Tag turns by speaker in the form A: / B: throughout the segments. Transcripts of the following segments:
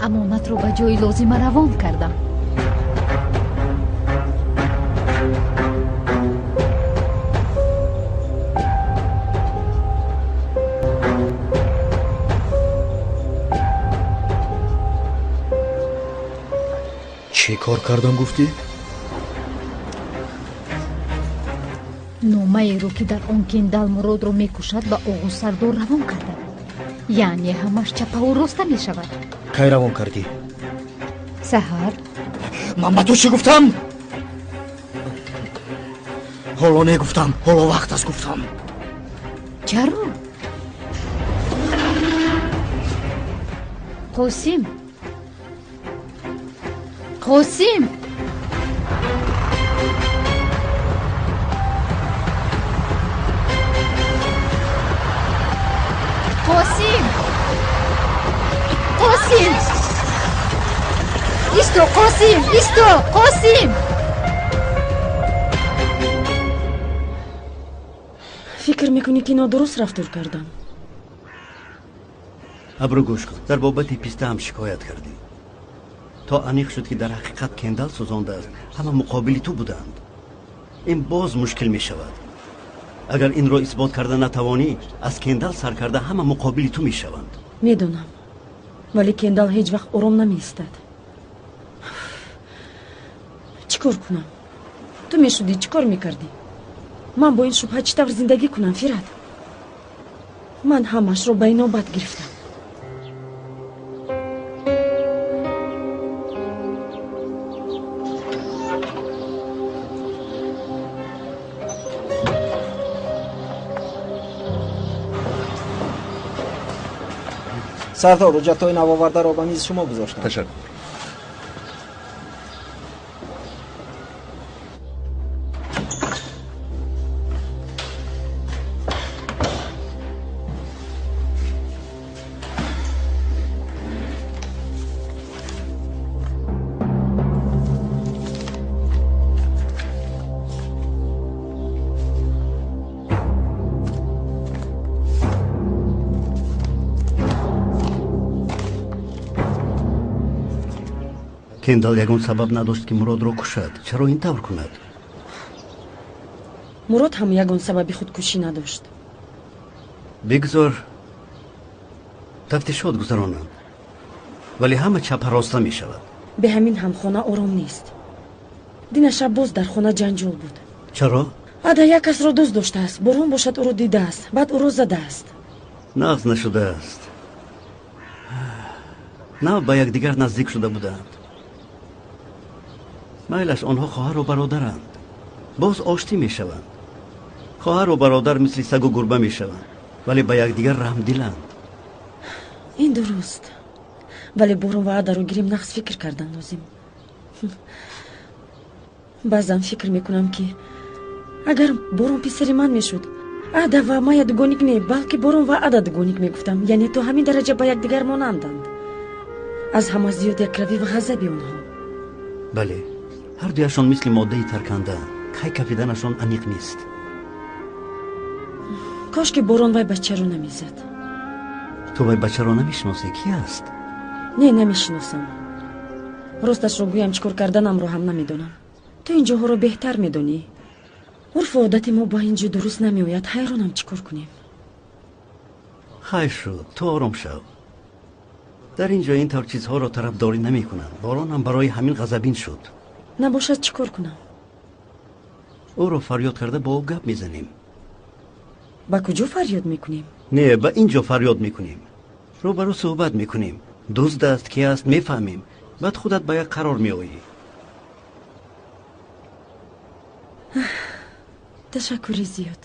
A: Амонатро ба ҷои лозима равон кардам.
B: Чӣ кор кардам гуфтӣ?
A: Номаеро, ки дар он Кендал Муродро мекушад, ба Оғузсардор равон кардам. Яъне ҳамаш чапаву роста мешавад.
B: Кай равон кардӣ?
A: Саҳар.
B: Ман ба ту чӣ гуфтам? Ҳоло не гуфтам, ҳоло вақт аст гуфтам.
A: Чаро? Қосим, Қосим! Қосим! Қосим! Исто, Қосим! Исто, Қосим!
C: Фикр мекунӣ, ки нодуруст рафтор кардам?
D: Абрӯ, гӯш кун, дар бобати писта ҳам шикоят кардӣ. То аниқ шуд, ки дар ҳақиқат Кендал сӯзондааст, ҳама муқобили ту буданд. Ин боз мушкил мешавад. Агар инро исбот карда натавонӣ, аз Кендал сар карда ҳама муқобили ту мешаванд.
C: Медонам, вале Кендал ҳеҷ вақт ором намеистад. Чӣ кор кунам? Ту мешудӣ, чӣ кор мекардӣ? Ман бо ин шубҳа чӣ тавр зиндагӣ кунам, Фират? Ман ҳамаашро ба инобат гирифтам.
E: Сардор, ҳуҷҷатҳои навовардаро ба мизи шумо гузоштам.
F: Ташаккур.
D: Кендал ягон сабаб надошт, ки Муродро кушад. Чаро ин тавр кунад?
C: Мурод ҳам ягон сабаби худкушӣ надошт.
D: Бигзор тафтишот гузаронанд, вале ҳама чапа роста мешавад.
C: Бе ҳамин ҳам хона ором нест. Дина шаб боз дар хона ҷанҷол буд.
D: Чаро?
C: Ада як касро дӯст доштааст, Борон бошад, ӯро дидааст, баъд ӯро задааст.
D: Нағз нашудааст. Нав ба якдигар наздик шуда буданд. Майлаш, онҳо хоҳару бародаранд, боз оштӣ мешаванд. Хоҳару бародар мисли сагу гурба мешаванд, вале ба якдигар раҳмдиланд.
C: Ин дуруст, вале Борон ва Адаро гирем, нағз фикр кардан лозим. Баъзан фикр мекунам, ки агар Борон писари ман мешуд, Ада ва Майя дугоник не, балки Борон ва Ада дугоник мегуфтам. Яъне то ҳамин дараҷа ба якдигар монанданд. Аз ҳама зиёд якравӣ ва ғазаби онҳо.
D: Бале, ҳар дуяшон мисли моддаи тарканда, кай кафиданашон аниқ нест.
C: Кош ки Борон вай бачаро намезад.
D: Ту вай бачаро намешиносӣ? Ки аст?
C: Не, намешиносам. Росташро гӯям, чӣ кор карданамро ҳам намедонам. Ту ин ҷоҳоро беҳтар медонӣ. Урфу одати мо ба ин ҷо дуруст намеояд. Ҳайронам, чӣ кор кунем.
D: Хайр шуд, ту ором шав. Дар ин ҷо ин тавр чизҳоро тарафдорӣ намекунанд. Боронам барои ҳамин ғазабин шуд.
C: Набошад, чӣ кор кунам?
D: Ӯро фарёд карда бо ӯ гап мезанем.
C: Ба куҷо фарёд мекунем?
D: Не, ба ин ҷо фарёд мекунем. Рӯбарӯ суҳбат мекунем. Дузд аст, ки аст, мефаҳмем. Баъд худат ба як қарор меоӣ.
C: Ташаккури зиёд,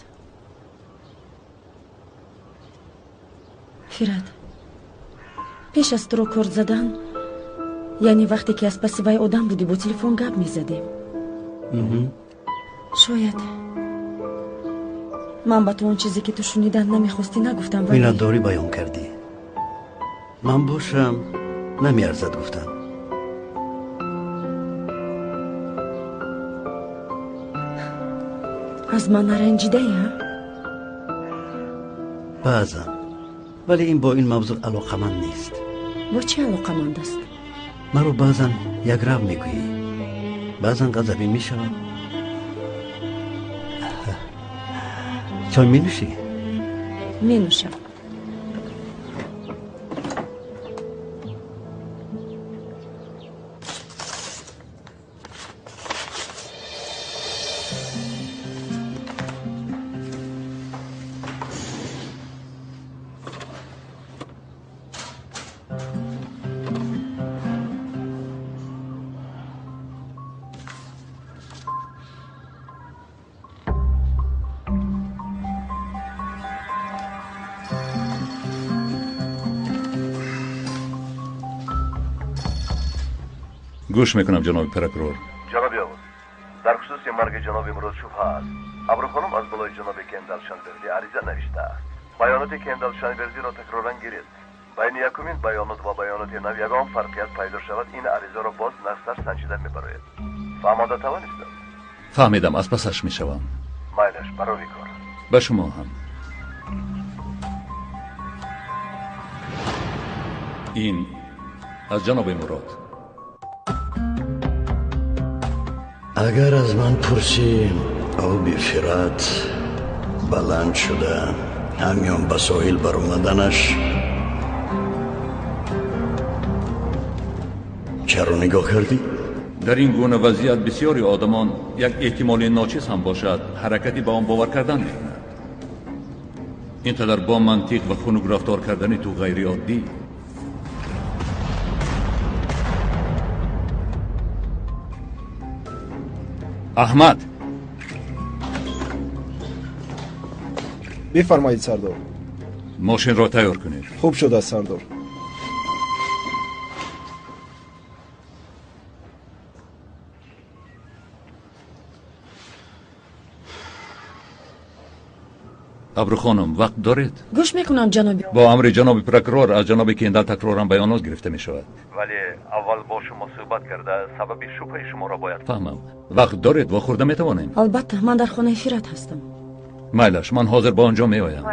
C: Фират. Пеш аз туро корд задан, яъне вақте ки аз паси вай одам будӣ, бо телефон гап мезадем. Шояд ман ба ту он чизе, ки ту шунидан намехостӣ, нагуфтам.
D: Миннатдорӣ баён кардӣ. Ман бошам, намеарзад гуфтам.
C: Аз ман наранҷидаӣ, а?
D: Баъзан, вале ин бо ин мавзӯъ алоқаманд нест.
C: Бо чӣ алоқаманд аст?
D: Маро баъзан якрав мегӯӣ, баъзан ғазабӣ мешавам. Чой менӯшӣ?
C: Менӯшам.
F: Гӯш мекунам, ҷаноби прокурор.
G: Ҷаноби Оғуз, дар хусуси марги ҷаноби Мурод шубҳа аст. Абрухонум аз болои ҷаноби Кендал Шанбердӣ ариза навиштааст. Баёноти Кендал Шанбердиро такроран гирифт. Байни якумин баёнот ва баёноти нав ягон фарқият пайдо шавад, ин аризаро боз нағзтар санҷида мебарояд. Фаҳмода тавонистам?
F: Фаҳмидам, аз пасаш мешавам.
G: Майлаш, барои кор.
F: Ба шумо ҳам. Ин аз ҷаноби Мурод.
D: Агар аз ман пурсӣ, оби Фират баланд шуда, ҳамён ба соҳил баромаданаш чаро нигоҳ кардӣ?
F: Дар ин гуна вазъият бисёри одамон як эҳтимоли ночиз ҳам бошад, ҳаракати ба он бовар кардан мекунанд. Ин қадар бо мантиқ ва хунук рафтор кардани ту ғайриоддӣ. Аҳмад!
E: Бифармоед, сардор.
F: Мошинро тайёр кунед.
E: Хуб шудааст, сардор.
F: Абрухонум, вақт доред?
C: Гӯш мекунам, ҷаноби.
F: Бо амри ҷаноби прокурор аз ҷаноби Кендал такроран баёнот гирифта мешавад.
G: Вале аввал бо шумо суҳбат карда, сабаби шубҳаи шуморо бояд
F: фаҳмам. Вақт доред, вохӯрда метавонем?
C: Албатта, ман дар хонаи Фират ҳастам.
F: Майлаш, ман ҳозир ба он ҷо меоям.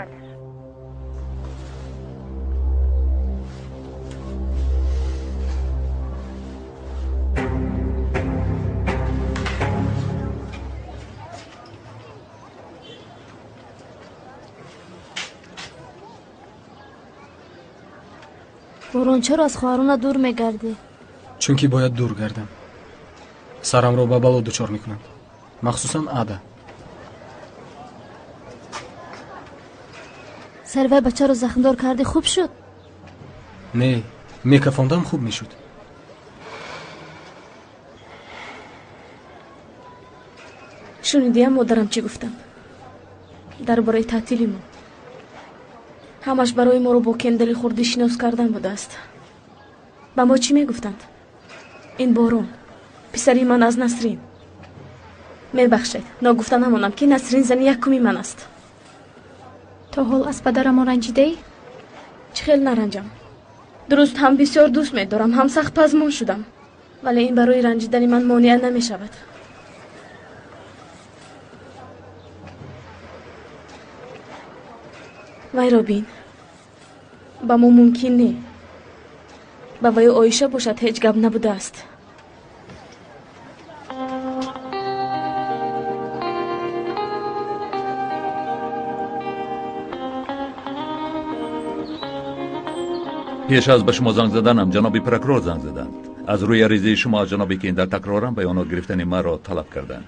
H: Борон, чаро аз хоҳарона дур мегардӣ?
I: Чунки бояд дур гардам. Сарамро ба бало дучор мекунанд, махсусан Ада.
H: Сари вай бачаро захмдор кардӣ, хуб шуд?
I: Не, мекафондам хуб мешуд.
J: Шунидиям модарам чӣ гуфтанд дар бораи таътили мо? Ҳамаш барои моро бо Кендали хурдӣ шинос кардан будааст. Ба мо чӣ мегуфтанд? Ин Борон, писари ман аз Насрин. Мебахшед, ногуфта намонам, ки Насрин зани якуми ман аст.
H: То ҳол аз падарамон ранҷидаӣ?
J: Чӣ хел наранҷам? Дуруст, ҳам бисёр дӯст медорам, ҳам сахт пазмон шудам. Вале ин барои ранҷидани ман монеа намешавад. Вайро бин. Ба мо мумкин не. Ба ваю Оиша бошад ҳеҷ гап набудааст.
F: Пеш аз ба шумо занг заданам, ҷаноби прокурор занг заданд. Аз рӯи аризаи шумо аз ҷаноби Кендал такроран баёнот гирифтани маро талаб карданд.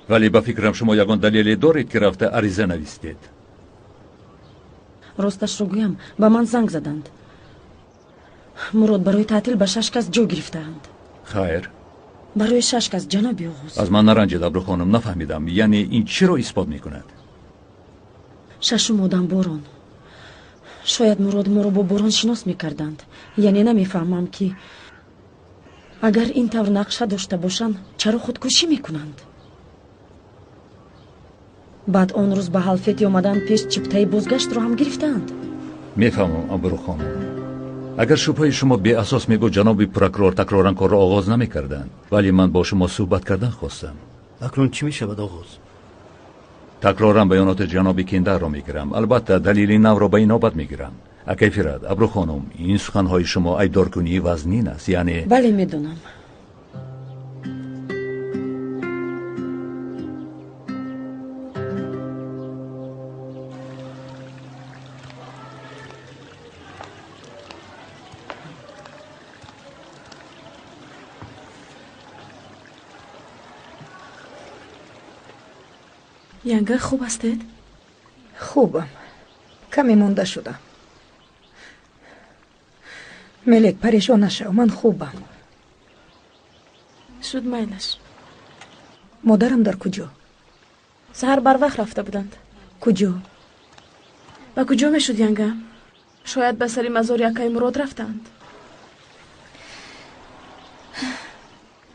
F: Вале ба фикрам шумо ягон далеле доред, ки рафта ариза навистед.
C: Росташро гӯям, ба ман занг заданд. Мурод барои таътил ба 6 кас ҷо гирифтаанд.
F: Хайр.
C: Барои 6 кас, ҷаноби Оғуз.
F: Аз ман наранҷед, Абрухонум, нафаҳмидам. Яъне ин чиро исбот мекунад?
C: Шашум одам Борон. Шояд Мурод моро бо Борон шинос мекарданд. Яъне намефаҳмам, ки агар ин тавр нақша дошта бошанд, чаро худкушӣ мекунанд? Баъд он рӯз ба Ҳалфети омадан пеш чиптаи бозгаштро ҳам гирифтаанд.
F: Мефаҳмам, Абрухонум. Агар шубҳаи шумо беасос мебуд, ҷаноби прокурор такроран корро оғоз намекарданд. Вале ман бо шумо суҳбат кардан хостам.
D: Акнун чӣ мешавад, Оғоз?
F: Такроран баёноти ҷаноби Кендалро мегирам. Албатта, далели навро ба инобат мегирам. Акай Фират, Абру хонум, ин суханҳои шумо айбдоркунии вазнин аст, яъне...
C: Бале, медонам.
J: Янга, хуб ҳастед?
K: Хубам. Каме монда шудам. Мелек, парешон нашав, ман хубам.
J: Шуд майлаш.
K: Модарам дар куҷо?
J: Саҳар барвақт рафта буданд.
K: Куҷо?
J: Ба куҷо мешуд, Янга? Шояд ба сари мазори акаи Мурод рафтаанд.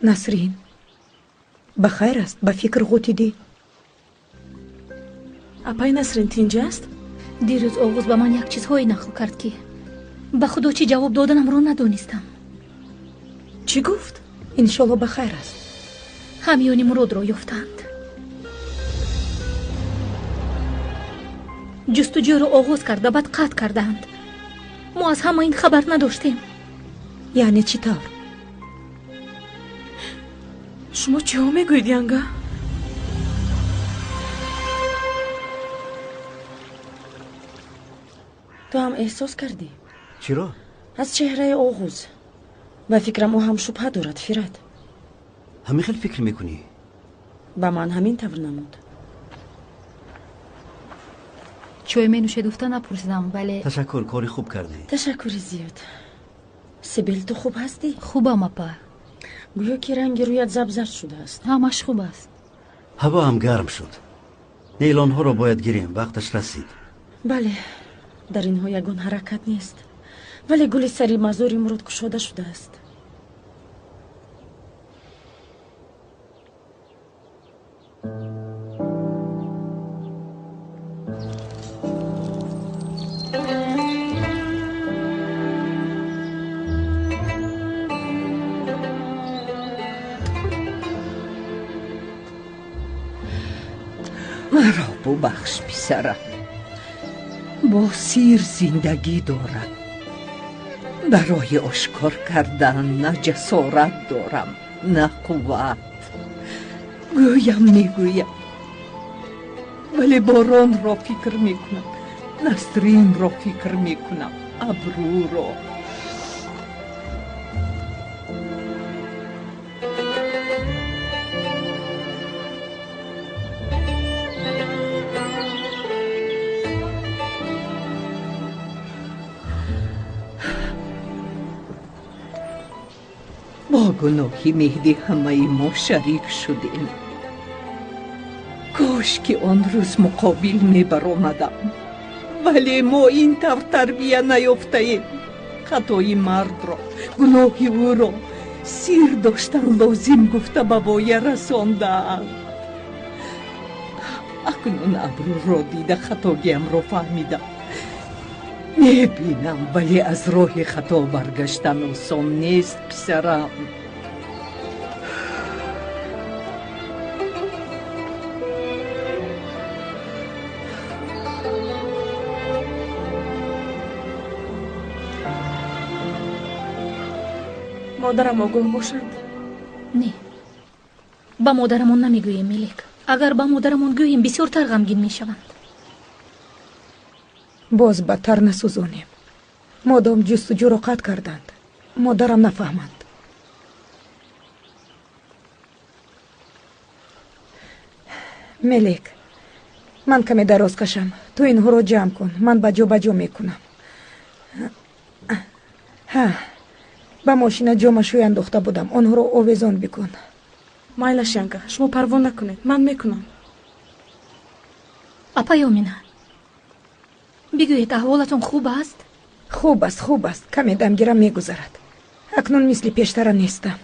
K: Насрин, ба хайр аст? Ба фикр ғутидӣ?
J: Апаи Насрин тинҷ аст?
A: Дирӯз Оғуз ба ман як чизҳое нақл кард, ки ба худо чӣ ҷавоб доданамро надонистам.
J: Чӣ гуфт?
K: Иншолло ба хайр аст.
A: Ҳамёни Муродро ёфтанд. Ҷустуҷӯро оғоз карда, баъд қатъ кардаанд. Мо аз ҳама ин хабар надоштем.
K: Яъне чӣ тавр?
J: Шумо чиҳо мегӯед, Янга?
C: Ту ҳам эҳсос кардӣ?
D: Чиро?
C: Аз чеҳраи Оғуз. Ба фикрам, ӯ ҳам шубҳа дорад, Фират.
D: Ҳамин хел фикр мекунӣ?
C: Ба ман ҳамин тавр намуд.
A: Чой менӯшед гуфта напурсидам, вале...
D: Ташаккур, кори хуб кардӣ.
C: Ташаккури зиёд. Сибил, ту хуб ҳастӣ?
A: Хубам, апа.
C: Гӯё ки ранги рӯят забзард шудааст.
A: Ҳамаш хуб аст.
D: Ҳаво ҳам гарм шуд. Нейлонҳоро бояд гирем, вақташ расид.
C: Бале, дар инҳо ягон ҳаракат нест, вале гули сари мазори Мурод кушода шудааст.
L: Маро бубахш, писарам. Бо сир зиндагӣ дорад. Барои ошкор кардан на ҷасорат дорам, на қувват. Гӯям мегӯям, вале боронро фикр мекунам, Насринро фикр мекунам, Абрӯро. Бо гуноҳи Меҳдӣ ҳамаи мо шарик шудем. Кош ки он рӯз муқобил мебаромадам, вале мо ин тавр тарбия наёфтаем. Хатои мардро, гуноҳи ӯро сир доштан лозим гуфта ба воя расондаанд. Акнун Абрӯро дида хатогиамро фаҳмидам. Мебинам, вале аз роҳи хато баргаштан осон нест, писарам.
J: Модарам огоҳ бошанд?
A: Не, ба модарамон намегӯем, Мелек. Агар ба модарамон гӯем, бисёртар ғамгин мешаванд.
K: Боз бадтар насӯзонем. Модом ҷустуҷӯро қатъ карданд, модарам нафаҳманд. Мелек, ман каме дароз кашам, ту инҳоро ҷамъ кун, ман ба ҷо ба ҷо мекунам. Ҳа, ба мошина ҷомашӯй андохта будам, онҳоро овезон бикун.
J: Майлаш, Янга, шумо парво накунед, ман мекунам.
A: Апаи Омина, бигӯед, аҳволатон хуб аст?
K: Хуб аст, хуб аст. Каме дамгирам мегузарад. Акнун мисли пештара нестам.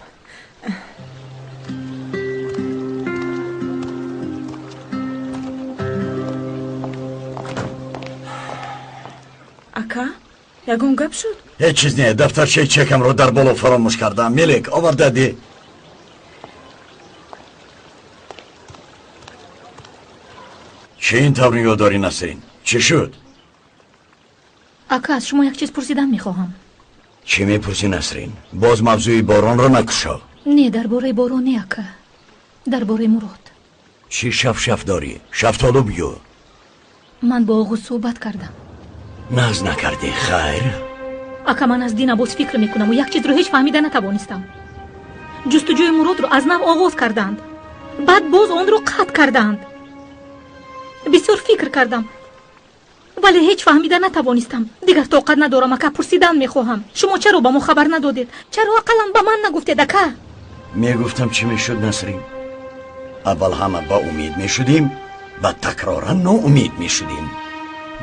J: Ака, ягон гап шуд?
M: Ҳеҷ чиз не, дафтарчаи чекамро дар боло фаромӯш кардам. Мелек, овардади. Чӣ ин тавр нигоҳ дорӣ, Насрин? Чӣ шуд?
A: Ака, аз шумо як чиз пурсидан мехоҳам.
M: Чӣ мепурсӣ, Насрин? Боз мавзӯи боронро накушо.
A: Не, дар бораи борон не, ака, дар бораи Мурод.
M: Чӣ шафшаф дорӣ? Шафтолу бигӯ.
A: Ман бо Оғуз суҳбат кардам.
M: Наз накардӣ, хайр?
A: Ака, ман аз дина боз фикр мекунаму як чизро ҳеҷ фаҳмида натавонистам. Ҷустуҷӯи Муродро аз нав оғоз карданд, баъд боз онро қатъ карданд. Бисёр фикр кардам, вале ҳеҷ фаҳмида натавонистам. Дигар тоқат надорам, ака, пурсидан мехоҳам. Шумо чаро ба мо хабар надодед? Чаро ақаллан ба ман нагуфтед, ака?
M: Мегуфтам, чӣ мешуд, Насрин? Аввал ҳама ба умед мешудем, баъд такроран ноумед мешудем.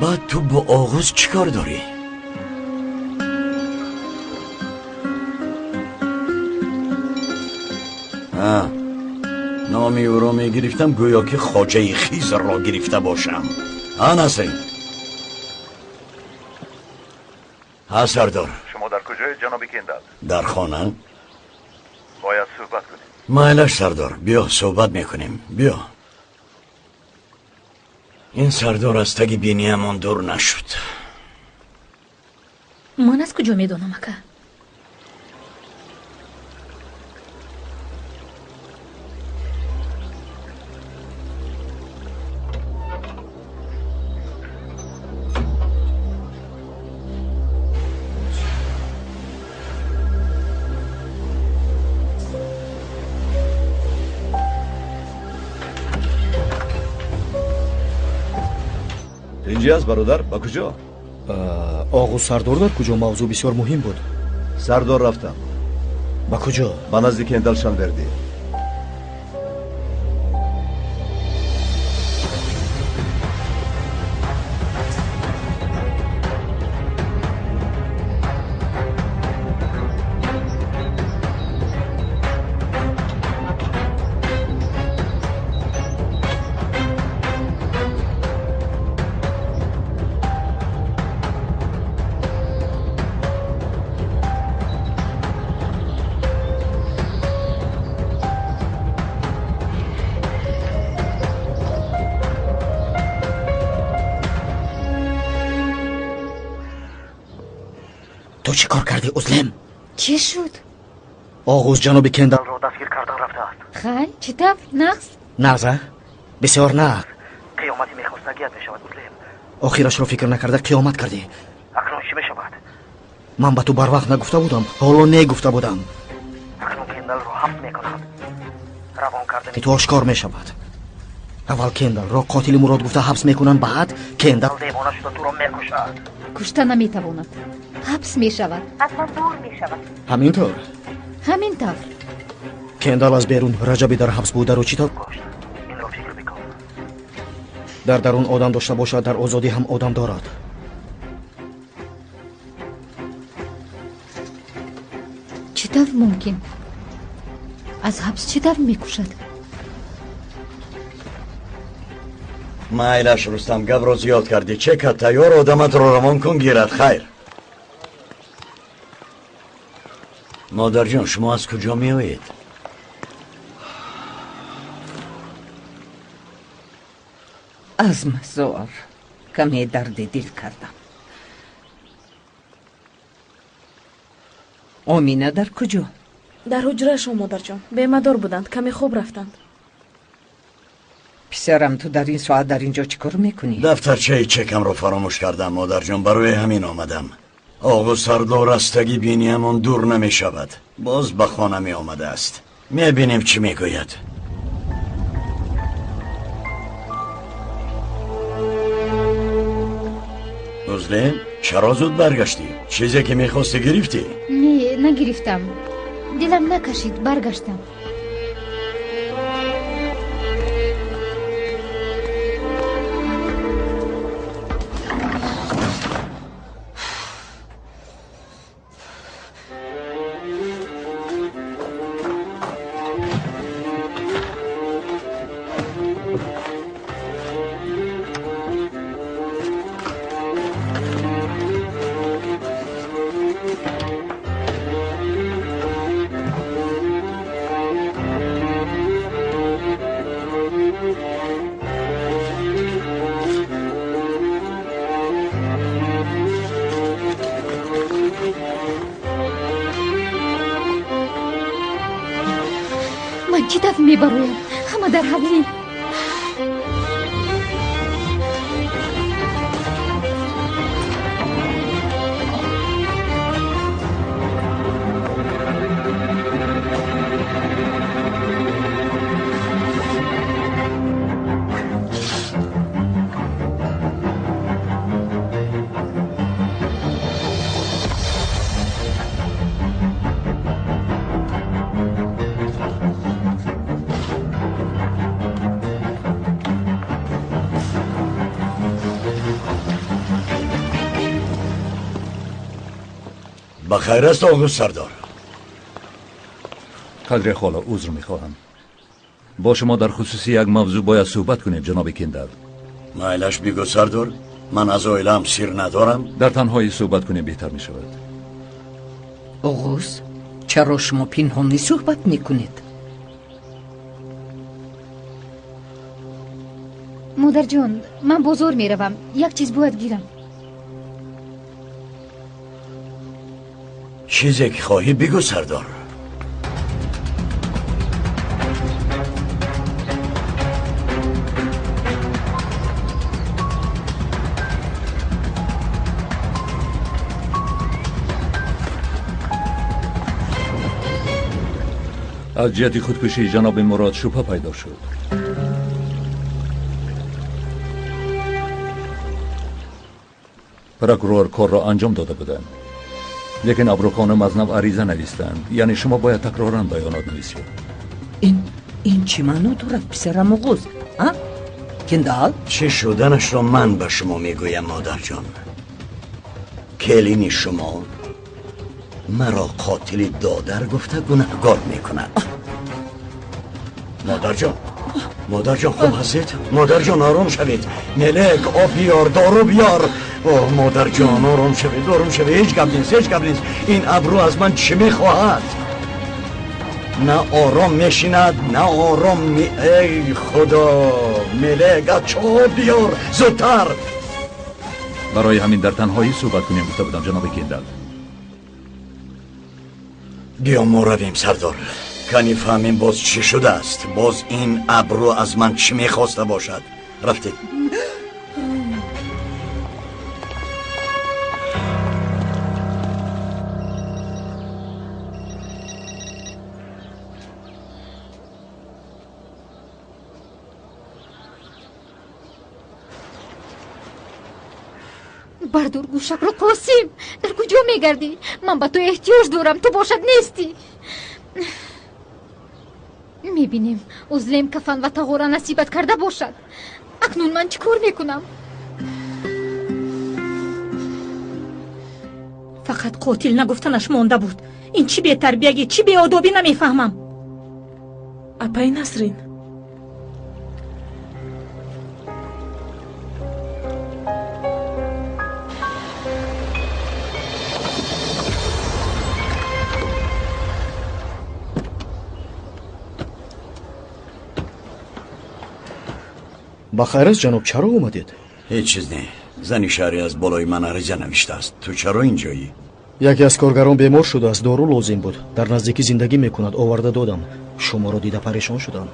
M: Баъд ту бо Оғуз чӣ кор дорӣ? Номи ӯро мегирифтам, гӯё ки хоҷаи Хизрро гирифта бошам. А, Насрин? Ҳа, сардор.
G: Шумо дар куҷоед, ҷаноби Кендал?
M: Дар хона.
G: Бояд суҳбат кунем.
M: Майлаш, сардор, биё суҳбат мекунем. Биё. Ин сардор аз таги биниямон дур нашуд.
A: Ман аз куҷо медонам, ака?
G: Инҷи аст, бародар, ба куҷо?
B: Оғуз сардор дар куҷо? Мавзӯъ бисёр муҳим буд.
G: Сардор рафтам.
B: Ба куҷо?
G: Ба назди Кендал Шанвердӣ.
B: Ту чӣ кор кардӣ, Узлем?
A: Чӣ шуд?
B: Оғуз ҷаноби Кендалро дастгир кардан рафтааст.
A: Хай, чӣ тавр? Нағз?
B: Нағз, а? Бисёр нағз.
N: Қиёмати мехостагият мешавад, Узлем.
B: Охирашро фикр накарда қиёмат кардӣ.
N: Акнун чӣ мешавад?
B: Ман ба ту барвақт нагуфта будам, ҳоло не гуфта будам.
N: Акнун Кендалро ҳабс мекунанд. Равон кардани
B: ту ошкор мешавад. Аввал Кендалро қотили Мурод гуфта ҳабс мекунанд, баъд Кендал
N: девона шуда туро мекушад.
A: Кушта наметавонад, ҳабс мешавад, аз ман дур мешавад.
B: Ҳамин тавр?
A: Ҳамин тавр.
B: Кендал аз берун Раҷаби дар ҳабс бударо чӣ тавр
N: кушт? Инро фикр бикун.
B: Дар дарун одам дошта бошад, дар озодӣ ҳам одам дорад.
A: Чӣ тавр мумкин? Аз ҳабс чӣ тавр мекушад?
M: Майлаш, Рустам, гапро зиёд кардӣ. Чека тайёр, одаматро равон кун, гирад. Хайр. Модарҷон, шумо аз куҷо меоед?
L: Аз мазор каме дарди дил кардам. Омина дар куҷо?
J: Дар ҳуҷрашон, модарҷон. Бемадор буданд, каме хоб рафтанд.
L: Писарам, ту дар ин соат дар инҷо чӣ кор мекунӣ?
M: Дафтарчаи чекамро фаромӯш кардам, модарҷон, барои ҳамин омадам. Оғуз сардор аз таги биниямон дур намешавад. Боз ба хона меомадааст. Мебинем, чӣ мегӯяд. Узлем, чаро зуд баргаштӣ? Чизе ки мехостӣ гирифтӣ?
A: Не, нагирифтам. Дилам накашид, баргаштам. Чӣ таф мебарояд? Ҳама дар ҳавлӣ.
M: بخیر است آقا سردار.
F: قدر خاله عذر میخواهم. با شما در خصوص یک موضوع باید صحبت کنیم جناب کندل.
M: مایلش بگو سردار، من از عائله‌ام سیر ندارم.
F: در تنهایی صحبت کنیم بهتر میشود.
O: اوغوز، چرا شما پنهانی صحبت میکنید؟
A: مادر جان، من بازار میروم، یک چیز باید گیرم.
M: چیزی که خواهی بگو سردار.
F: از جهت خودکشی جناب مراد شبهه پیدا شد. پرکورور کار را انجام داده بودند، لیکن ابرو خانم از نو عریضه نویستند. یعنی شما باید تکرارا بیانات نویسید.
O: این چی معنا دارد پسرم اوغوز؟ کندال؟
M: چه شدنش را من به شما میگویم مادر جان. کلینی شما مرا قاتل دادر گفته گناهگار میکند. مادر جان، مادر جان خوب هستید؟ مادر جان آرام شوید. ملک آب بیار، دارو بیار. اوه مادر جان آرام شوید، آرام شوید. هیچ گپ نیست، هیچ گپ نیست. این ابرو از من چی میخواهد؟ نه آرام میشیند نه آرام می... ای خدا، ملک چای بیار زودتر.
F: برای همین در تنهایی صحبت کنیم گفته بودم جناب کندل.
M: بیا ما رویم سردار، کنی فهمیم باز چی شده است. باز این ابرو از من چی میخواسته باشد. رفتیم.
A: بردار گوشک رو قاسم، در کجا میگردی؟ من به تو احتیاج دارم، تو باشد نیستی. میبینیم ازلم کفن و تغورا نصیبت کرده باشد. اکنون من چیکار میکنم؟ فقط قاتل نگفتنش مانده بود. این چی بی‌تربیگی، چی بی‌ادبی، نمیفهمم.
J: اپای نسرین،
B: بخیر است جناب، چرا اومدید؟
M: هیچ چیز نه. زنی شهری از بالای من عریضه نوشته است. تو چرا اینجایی؟
B: یکی از کارگران بیمار شده است، دارو لازم بود. در نزدیکی زندگی میکند، آورده دادم. شما را دیده پریشان شدم.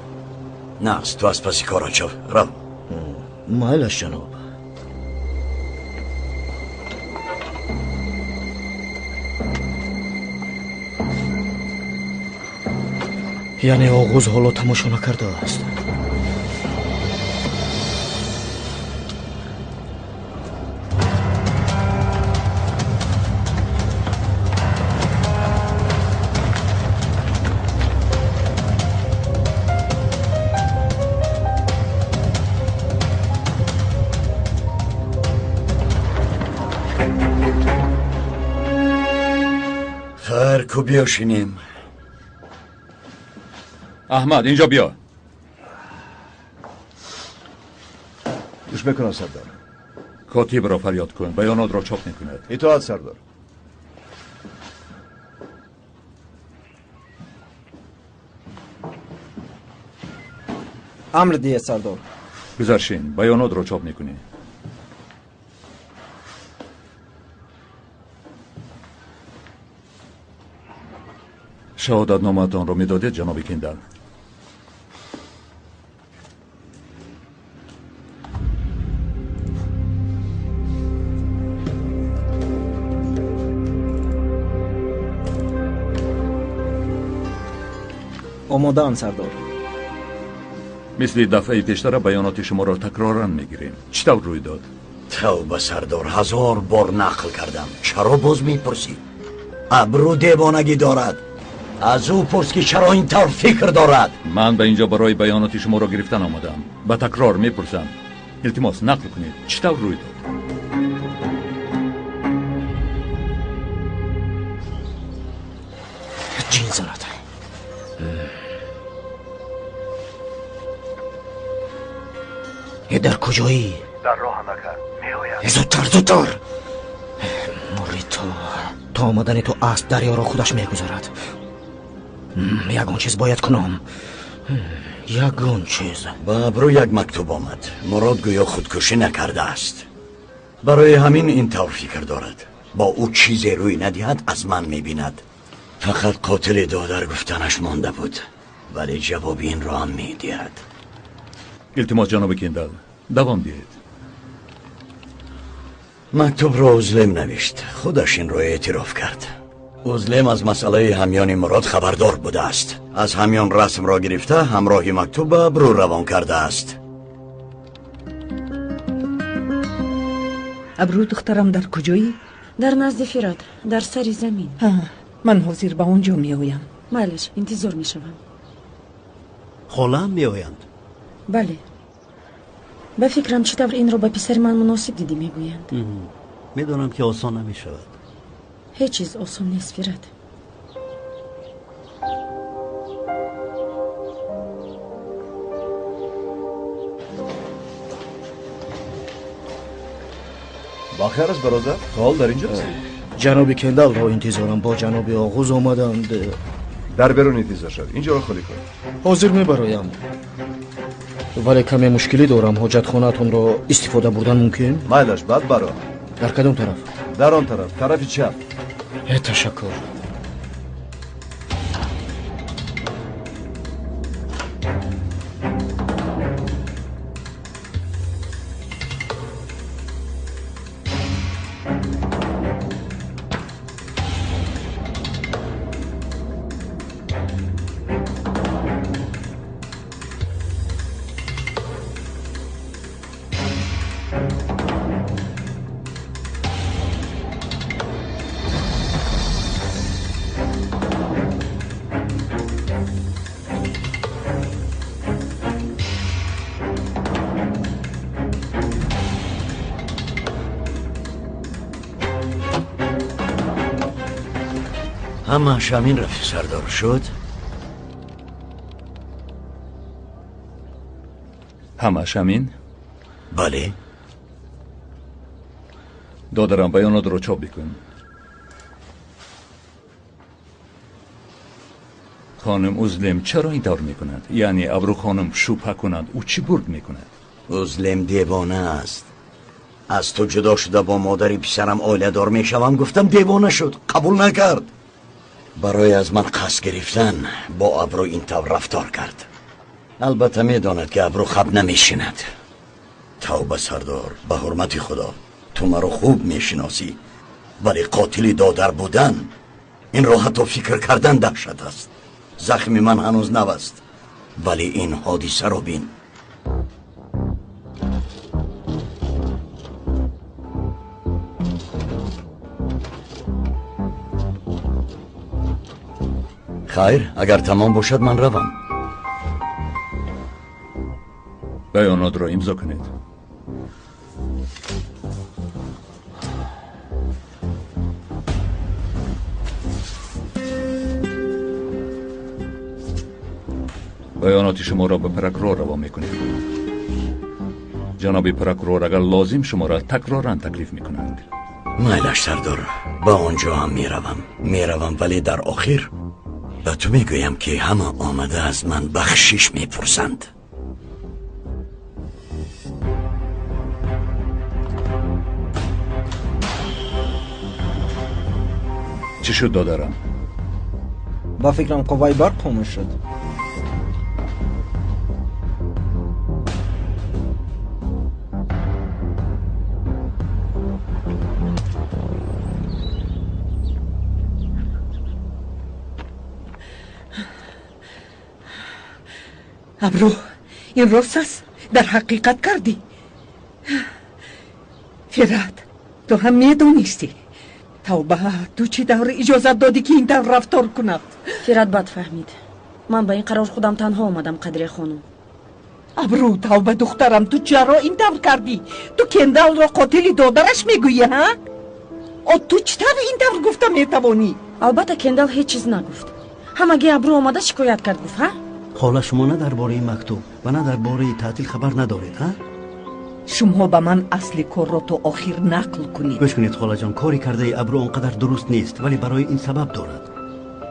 M: نه، تو از پسی کارا شو، رو.
B: مایلش جناب. یعنی آغوز حالا تماشا نکرده است.
M: کو بیاشینیم.
F: احمد اینجا بیا.
G: گوش بکن سردار.
F: کاتب را فریاد کن، بیانات را چاپ میکند.
G: اطاعت سردار.
E: امر دیه سردار.
F: گذرشین، بیانات را چاپ میکنی. شهادتنامه‌تان را میدادید جناب کندل؟
E: Омодаам, сардор.
F: Мисли дафъаи пештара баёноти шуморо такроран мегирем. Чӣ тавр рӯй дод?
M: Тавба, сардор, ҳазор бор нақл кардам. Чаро боз мепурсӣ? Абрӯ девонагӣ дорад. Аз ӯ пурс, ки чаро ин тавр фикр дорад.
F: Ман ба инҷо барои баёноти шуморо гирифтан омадам. Ба такрор мепурсам. Илтимос, нақл кунед. Чӣ тавр рӯй дод?
B: Ҷин занад. Дар куҷоӣ?
G: Дар роҳам, ака, меоям.
B: Зудтар, зудтар! Мурри ту, то омадани ту асп дарёро худаш мегузарад. Ягон чиз бояд кунам, ягон чиз.
M: Ба Абрӯ як мактуб омад. Мурод гӯё худкушӣ накардааст. Барои ҳамин ин тавр фикр дорад. Бо ӯ чизе рӯй надиҳад, аз ман мебинад. Фақат қотили додар гуфтанаш монда буд, вале ҷавоби инро ҳам медиҳад.
F: Илтимос, ҷаноби Кендал, давом диҳед.
M: Мактубро Узлем навишт. Худаш инро эътироф кард. Узлем аз масъалаи ҳамёни Мурод хабардор будааст. Аз ҳамён расмро гирифта, ҳамроҳи мактуб ба Абрӯ равон кардааст.
O: Абрӯ, духтарам, дар куҷоӣ?
C: Дар назди Фират, дар сари замин.
O: Ман ҳозир ба он ҷо меоям.
C: Майлаш, интизор мешавам.
D: Холаам меоянд?
C: Бале. Ба фикрам, чӣ тавр инро ба писари ман муносиб дидӣ мегӯянд.
D: Медонам, ки осон намешавад.
C: Ҳеҷ чиз осон нест, Фират.
G: Бахайр аст, бародар, то ҳол дар инҷо ҳастӣ?
B: Ҷаноби Кендалро интизорам. Бо ҷаноби Оғуз омаданд.
G: Дар берун интизор шав, инҷоро холӣ кун.
B: Ҳозир мебароям, вале каме мушкилӣ дорам. Ҳоҷатхонаатонро истифода бурдан мумкин?
G: Майлаш, баъд баро.
B: Дар кадом тараф?
G: Дар он тараф, тарафи чап.
B: Ташаккур.
M: Ҳамааш ҳамин, рафиқ сардор, шуд?
F: Ҳамааш ҳамин?
M: Бале.
F: Додарам, баёнотро чоп бикун. Хонум Узлем чаро ин тавр мекунад? Яъне Абрӯ хонум шубҳа кунад, ӯ чӣ бурд мекунад?
M: Узлем девона аст. Аз ту ҷудо шуда бо модари писарам оиладор мешавам гуфтам, девона шуд, қабул накард. Барои аз ман қасд гирифтан бо Абрӯ ин тавр рафтор кард. Албатта медонад, ки Абрӯ хаб намешинад. Тавба, сардор, ба ҳурмати Худо, ту маро хуб мешиносӣ, вале қотили додар будан, инро ҳатто фикр кардан даҳшат аст. Захми ман ҳанӯз нав аст, вале ин ҳодисаро бин. Хайр, агар тамом бошад, ман равам.
F: Баёнотро имзо кунед. Баёноти шуморо ба прокурор равон мекунем. Ҷаноби прокурор агар лозим шуморо такроран таклиф мекунанд.
M: Майлаш, сардор, ба он ҷо ҳам меравам. Меравам, вале дар охир ба ту мегӯям, ки ҳама омада аз ман бахшиш мепурсанд.
F: Чӣ шуд, додарам?
E: Ба фикрам, қувваи барқ хомӯш шуд.
L: Абру, ин рост аст? Дар ҳақиқат кардӣ? Фират, ту ҳам медонистӣ. Тавба, ту чӣ тавр иҷозат додӣ, ки ин тавр рафтор кунад?
C: Фират бад фаҳмид. Ман ба ин қарор худам танҳо омадам, Қадрия хонум.
L: Абру, тавба, духтарам, ту чаро ин тавр кардӣ? Ту Кендалро қотили додараш мегӯӣ, ҳа? О, ту чӣ тавр ин тавр гуфта метавонӣ?
C: Албатта, Кендал ҳеҷ чиз нагуфт. Ҳамагӣ Абру омада шикоят кард, гуфт, ҳа?
D: Хола, шумо на дар бораи мактуб ва на дар бораи таътил хабар надоред, ҳа?
L: Шумо ба ман асли корро то охир нақл кунед.
D: Гӯш кунед, холаҷон, кори кардаи Абру он қадар дуруст нест, вале барои ин сабаб дорад.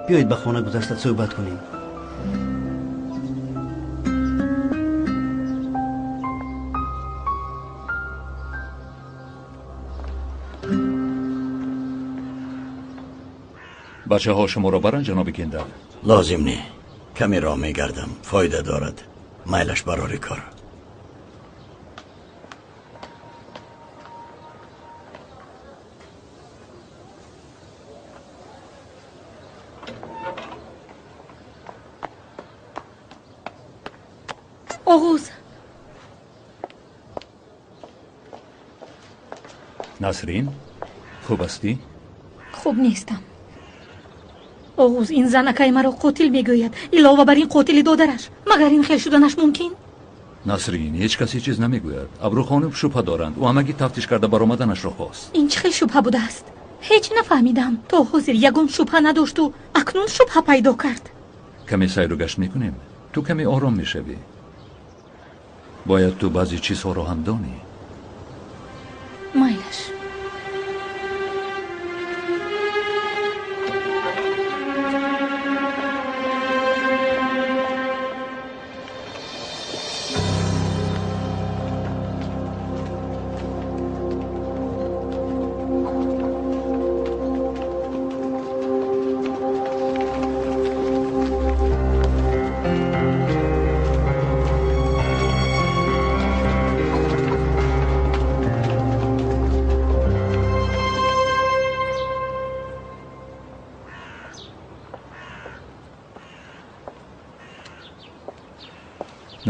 D: Биёед ба хона гузашта суҳбат кунем.
F: Бачаҳо шуморо баранд, ҷаноби Кендал?
M: Лозим не, каме роҳ мегардам, фоида дорад. Майлаш барори кор.
A: Оғуз.
F: Насрин, хуб ҳастӣ?
A: Хуб нестам. Оғуз, ин зан акаи маро қотил мегӯяд, илова бар ин қотили додараш. Магар ин хел шуданаш мумкин?
F: Насрин, ҳеҷ кас ҳеҷ чиз намегӯяд. Абру хонум шубҳа доранд. Ӯ ҳамагӣ тафтиш карда баромаданашро хост.
A: Ин чӣ хел шубҳа будааст? Ҳеҷ нафаҳмидам. То ҳозир ягон шубҳа надошту акнун шубҳа пайдо кард.
F: Каме сайру гашт мекунем, ту каме ором мешавӣ. Бояд ту баъзе чизҳоро ҳам донӣ.
A: Майлаш.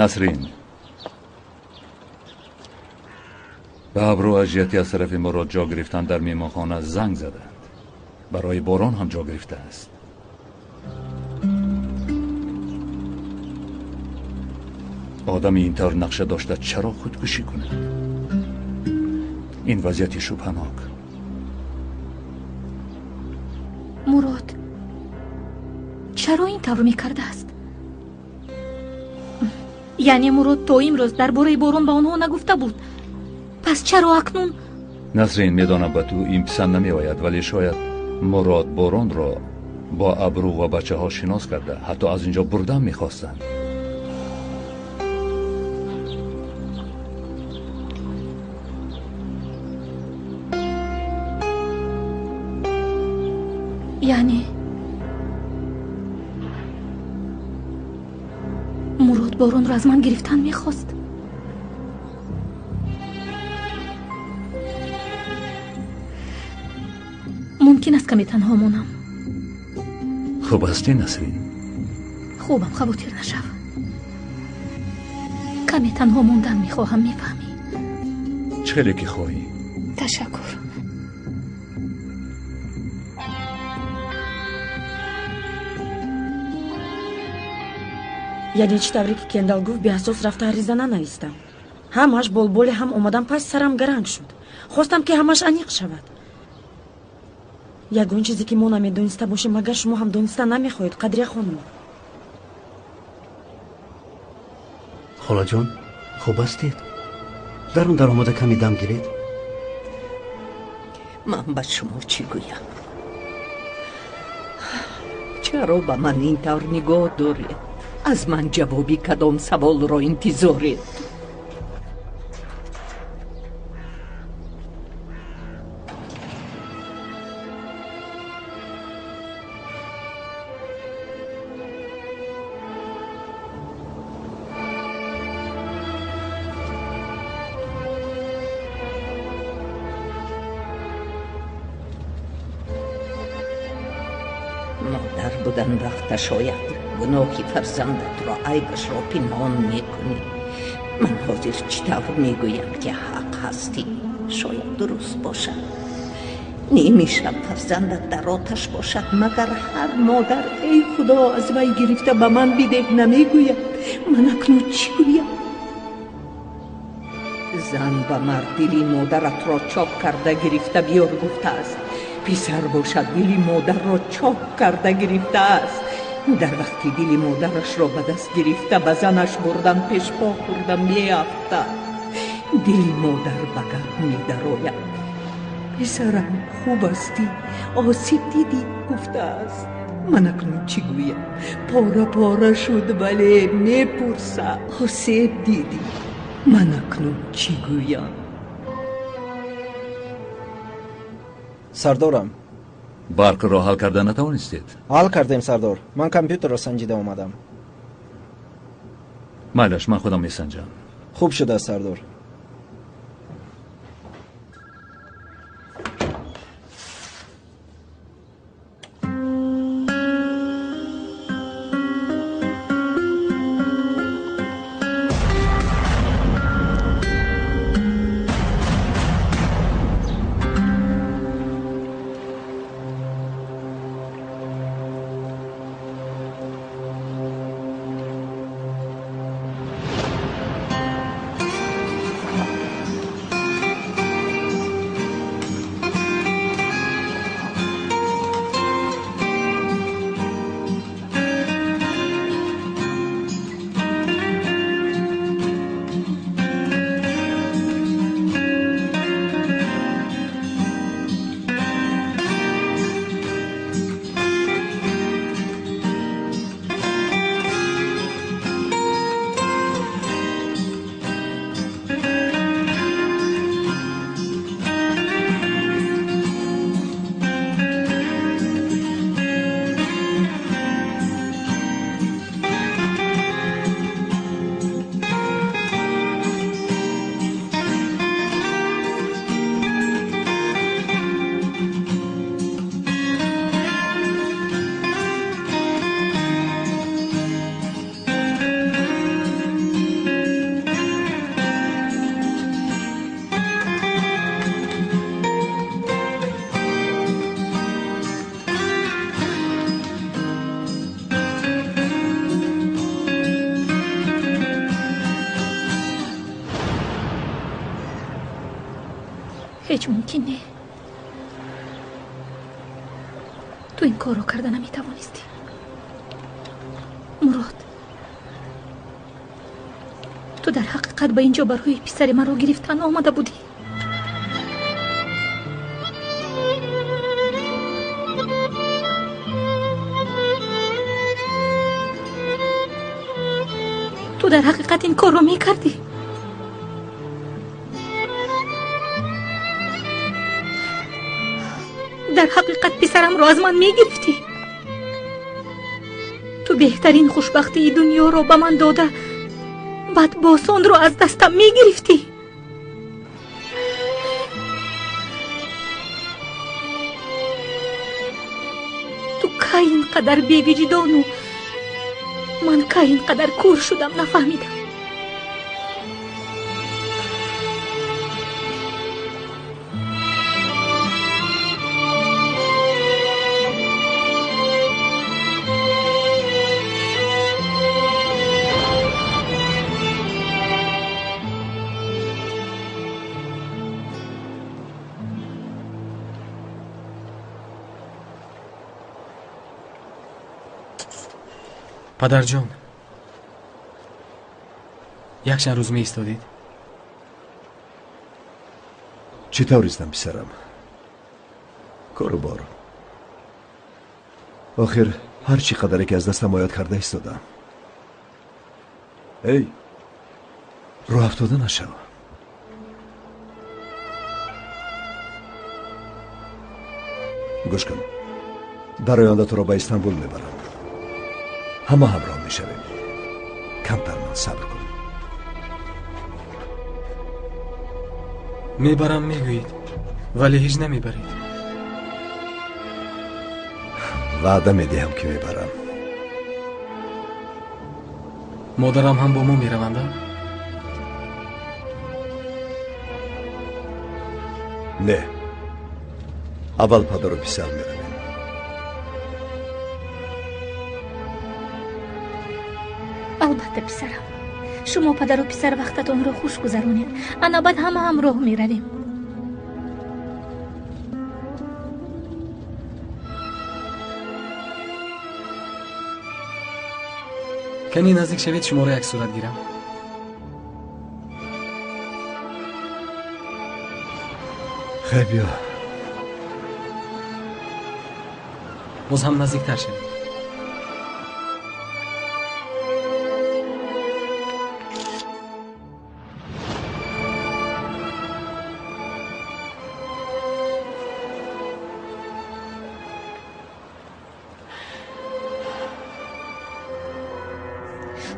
F: Насрин, ба Абру аз ҷиҳати аз тарафи Мурод ҷо гирифтан дар меҳмонхона занг заданд. Барои Борон ҳам ҷо гирифтааст. Одами ин тавр нақша дошта чаро худкушӣ кунад? Ин вазъияти шубҳанок.
A: Мурод чаро ин тавр мекардааст? Яъне Мурод то имрӯз дар бораи Борон ба онҳо нагуфта буд. Пас чаро акнун?
F: Насрин, медонам ба ту ин писанд намеояд, вале шояд Мурод Боронро бо Абру ва бачаҳо шинос карда, ҳатто аз инҷо бурдан мехостанд.
A: Яъне Мурод Боронро аз ман гирифтан мехост. Мумкин аст каме танҳо монам.
F: Хуб ҳастӣ, Насрин?
A: Хубам, хавотир нашав. Каме танҳо мондан мехоҳам, мефаҳмӣ?
F: Чӣ хеле ки хоҳӣ.
A: Ташаккур.
C: Яъне чӣ тавре ки Кендал гуфт, беасос рафта ариза нанавистам. Ҳамаш болболе ҳам омадам, пас сарам гаранг шуд. Хостам, ки ҳамаш аниқ шавад. Ягон чизе ки мо намедониста бошем, магар шумо ҳам дониста намехоҳед, Қадрия хонум?
D: Холаҷон, хуб ҳастед? Дарун даромада каме дам гиред.
L: Ман ба шумо чӣ гӯям? Чаро ба ман ин тавр нигоҳ доред? Аз ман ҷавоби кадом саволро интизоред? Модар будан вақташ ояд. Гуноҳи фарзандатро, айбашро пинҳон мекунӣ. Ман ҳозир чӣ тавр мегӯям, ки ҳақ ҳастӣ? Шояд дуруст бошад. Ними шаб фарзандат дар оташ бошад, магар ҳар модар эй Худо, аз вай гирифта ба ман бидеҳ намегӯяд? Ман акнун чӣ гӯям? Зан ба мард дили модаратро чок карда гирифта биёр гуфтааст. Писар бошад, дили модарро чок карда гирифтааст. Дар вақти дили модарашро ба даст гирифта ба занаш бурдан, пешпо хӯрда меафтад. Дили модар ба гап медарояд. Писарам, хуб ҳастӣ? Осиб дидӣ? Гуфтааст. Ман акнун чӣ гӯям? Пора пора шуд, вале мепурсад: осеб дидӣ? Ман акнун чӣ гӯям?
E: Сардорам,
F: барқро ҳал карда натавонистед?
E: Ҳал кардем, сардор. Ман компютерро санҷида омадам.
F: Майлаш, ман худам месанҷам.
E: Хуб шудааст, сардор.
A: Ҳеҷ мумкин не. Ту ин корро карда наметавонистӣ, Мурод. Ту дар ҳақиқат ба инҷо барои писари маро гирифтан омада будӣ. Ту дар ҳақиқат ин корро мекардӣ. Дар ҳақиқат писарамро аз ман мегирифтӣ. Ту беҳтарин хушбахтии дунёро ба ман дода, баъд босонро аз дастам мегирифтӣ. Ту кай ин қадар бевиҷдону ман кай ин қадар кур шудам, нафаҳмидам.
I: Падарҷон, якчанд рӯз меистодед?
G: Чӣ тавр истам, писарам? Кору бор. Охир ҳар чӣ қадаре ки аз дастам ояд карда истодам. Эй, рӯ афтода нашав. Гӯш кун, дар оянда туро ба Истанбул мебарам. Ҳама ҳамроҳ мешавем. Камтар ман сабр кун.
I: Мебарам мегӯед, вале ҳеҷ намебаред.
G: Ваъда медиҳам, ки мебарам.
I: Модарам ҳам бо мо мераванд?
G: Не, аввал падару писар меравем.
A: Албатта, писарам, шумо падару писар вақтатонро хуш гузаронед, ана баъд ҳама ҳамроҳ меравем.
I: Кани наздик шавед, шуморо як сурат гирам.
G: Хай, биё.
I: Боз ҳам наздиктар шавед.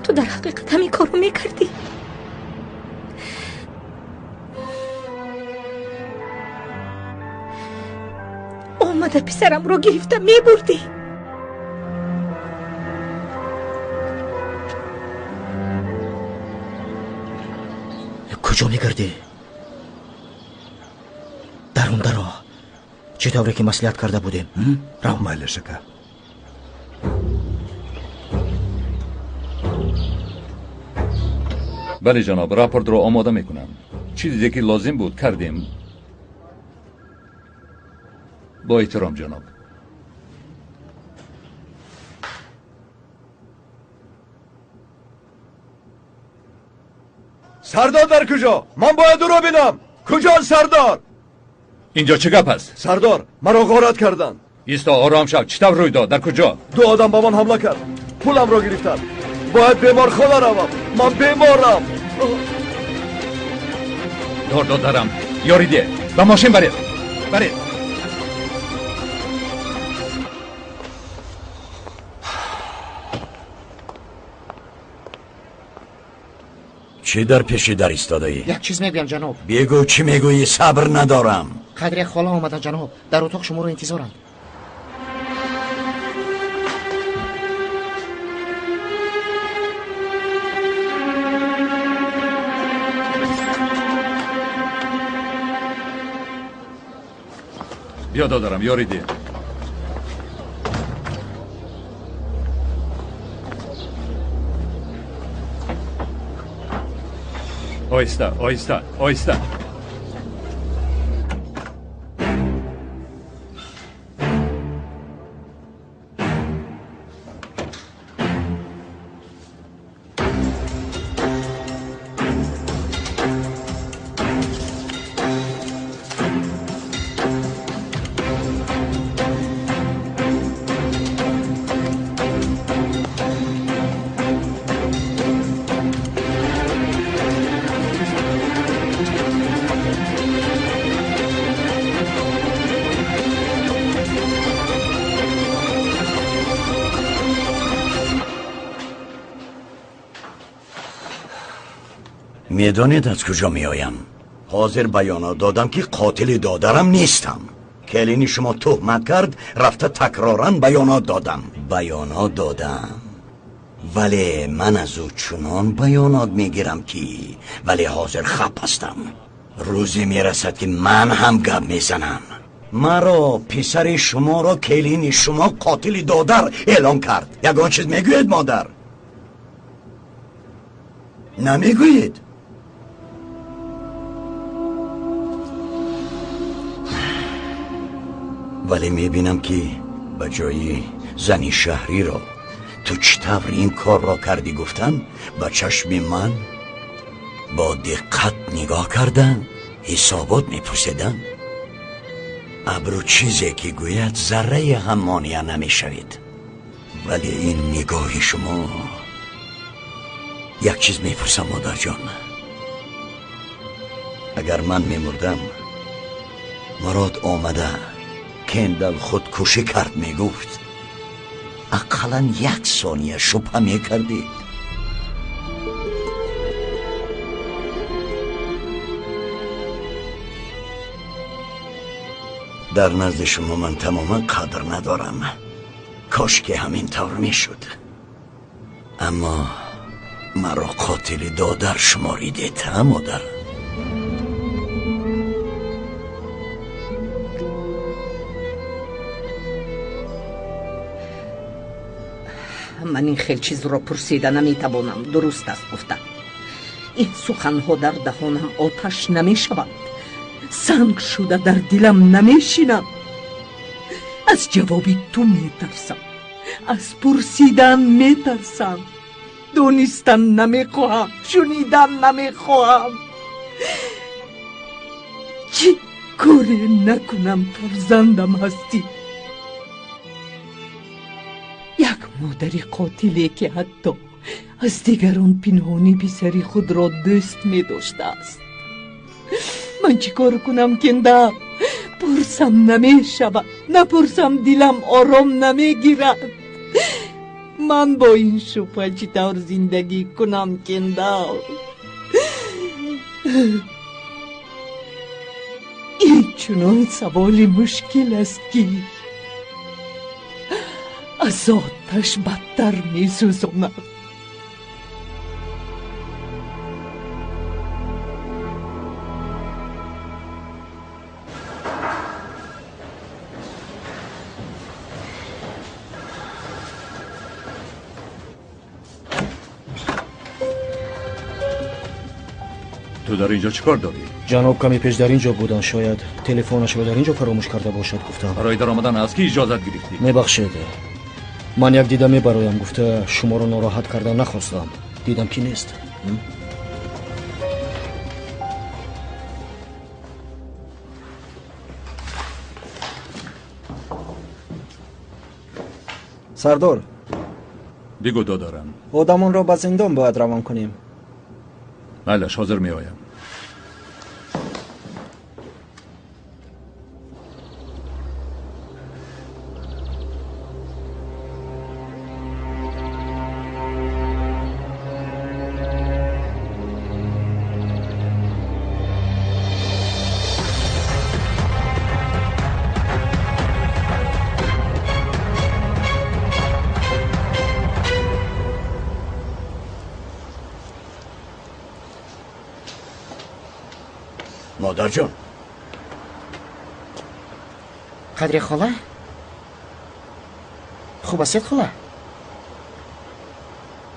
A: Ту дар ҳақиқат ҳамин корро мекардӣ? Омада писарамро гирифта мебурдӣ.
B: Куҷо мегардӣ? Дарун даро, чӣ тавре ки маслиҳат карда будем. Рав.
G: Майлаш, ака.
F: Бале, ҷаноб, рапортро омода мекунам. Чизе ки лозим буд, кардем. Бо эҳтиром, ҷаноб.
G: Сардор дар куҷо? Ман бояд ӯро бинам. Куҷо сардор?
F: Инҷо чӣ гап аст?
G: Сардор, маро ғорат карданд.
F: Исто, ором шав. Чӣ тавр рӯй дод? Дар куҷо?
G: Ду одам ба ман ҳамла кард, пуламро гирифтанд. Бояд беморхона равам, ман беморам.
F: Дор, додарам, ёрӣ деҳ, ба мошин баред, баред.
M: Чӣ дар пеши дар истодаӣ?
N: Як чиз мегӯям, ҷаноб.
M: Бигӯ, чӣ мегӯӣ, сабр надорам.
N: Қадри хола омада, ҷаноб, дар утоқ шуморо интизоранд.
F: Биё, додарам, ёрӣ деҳ. Оҳиста, оҳиста, оҳиста.
M: Медонед, аз куҷо меоям? Ҳозир баёнот додам, ки қотили додарам нестам. Келини шумо туҳмат кард, рафта такроран баёнот додам. Баёнот додам, вале ман аз ӯ чунон баёнот мегирам, ки вале ҳозир хап ҳастам. Рӯзе мерасад, ки ман ҳам гап мезанам. Маро, писари шуморо, келини шумо қотили додар эълон кард. Ягон чиз мегӯед, модар? Намегӯед? Вале мебинам, ки ба ҷои зани шаҳриро ту чӣ тавр ин корро кардӣ гуфтан, ба чашми ман бо диққат нигоҳ кардан, ҳисобот мепурсидан. Абрӯ чизе ки гӯяд, заррае ҳам монеа намешавед. Вале ин нигоҳи шумо. Як чиз мепурсам, модарҷон, агар ман мемурдам, Мурод омада Кендал худкушӣ кард мегуфт, ақаллан як сония шубҳа мекардед? Дар назди шумо ман тамоман қадр надорам. Кош ки ҳамин тавр мешуд. Аммо Маро қотили додар шуморидед, ҳа модар?
L: Ман ин хел чизро пурсида наметавонам. Дуруст аст гуфта. Ин суханҳо дар даҳонам оташ намешаванд, санг шуда дар дилам намешинанд. Аз ҷавоби ту метарсам, аз пурсидан метарсам. Донистан намехоҳам, шунидан намехоҳам. Чӣ коре накунам, фарзандам ҳастӣ. Як модари қотиле ки ҳатто аз дигарон пинҳонӣ писари худро дӯст медоштааст. Ман чӣ кор кунам, Кендал? Пурсам намешавад, напурсам дилам ором намегирад. Ман бо ин шубҳа чӣ тавр зиндагӣ кунам, Кендал? Ин чунон саволи мушкил аст, ки аз оташ бадтар месӯзонад.
F: Ту дар инҷо чӣ кор дорӣ?
B: Ҷаноб каме пеш дар инҷо буданд, шояд телефонашро дар инҷо фаромӯш карда бошад, гуфтам.
F: Барои даромадан аз кӣ иҷозат гирифтӣ?
B: Мебахшед, ман як дида мебароям, гуфта шуморо нороҳат карда нахостам. Дидам ки нест.
E: Сардор.
F: Бигӯ, додарам.
E: Одамонро ба зиндон бояд равон кунем.
F: Майлаш, ҳозир меоям.
M: Модарҷон.
P: Қадри хола? Хуб ҳастед, хола?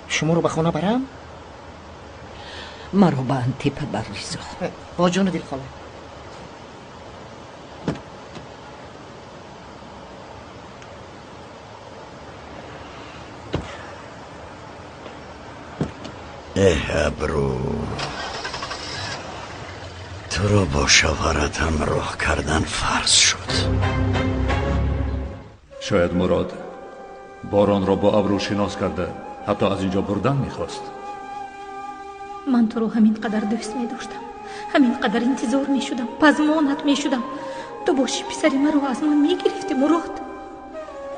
P: Шуморо ба хона барам?
L: Маро ба Антипа бар, Ризо.
P: Бо ҷону дил, хола.
M: Эҳ, Абру, туро бо шавҳарат ҳамроҳ кардан фарз шуд.
F: Шояд Мурод Боронро бо Абру шинос карда, ҳатто аз инҷо бурдан мехост.
A: Ман туро ҳамин қадар дӯст медоштам, ҳамин қадар интизор мешудам, пазмонат мешудам. Ту боши писари маро аз ман мегирифтӣ, Мурод.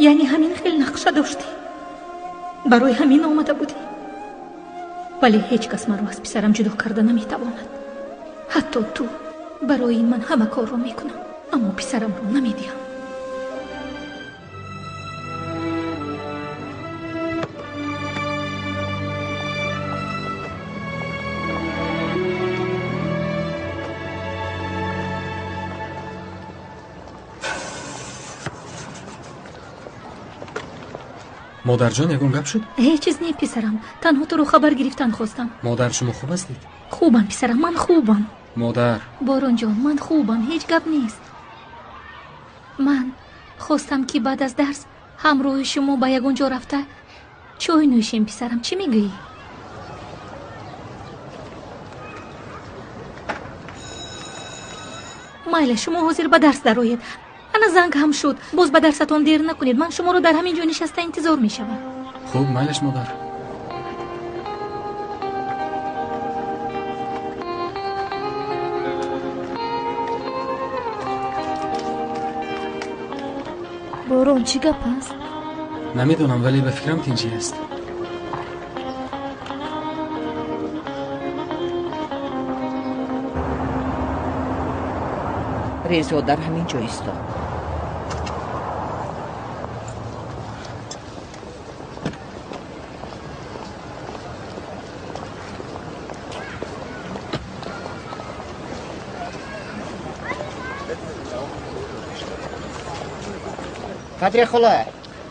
A: Яъне ҳамин хел нақша доштӣ, барои ҳамин омада будӣ. Вале ҳеҷ кас маро аз писарам ҷудо карда наметавонад. Ҳатто ту. Барои ин ман ҳама корро мекунам, аммо писарамро намедиҳам.
I: Модарҷон, ягон гап шуд?
A: Ҳеҷ чиз не, писарам. Танҳо туро хабар гирифтан хостам.
I: Модар, шумо хуб ҳастед?
A: Хубам, писарам, ман хубам.
I: Модар.
A: Боронҷон, ман хубам, ҳеҷ гап нест. Ман хостам ки баъд аз дарс ҳамроҳи шумо ба ягон ҷо рафта чой нӯшем, писарам. Чӣ мегӯӣ? Майла, шумо ҳозир ба дарс дароед. Ана занг ҳам шуд. Боз ба дарсатон дер накунед. Ман шуморо дар ҳамин ҷо нишаста интизор мешавам.
I: Хуб, майлаш, модар.
H: Борон, чӣ гап аст?
I: Намедонам, вале ба фикрам тинҷӣ аст.
L: Резо дар ҳамин ҷо истод.
P: Қадрия хола,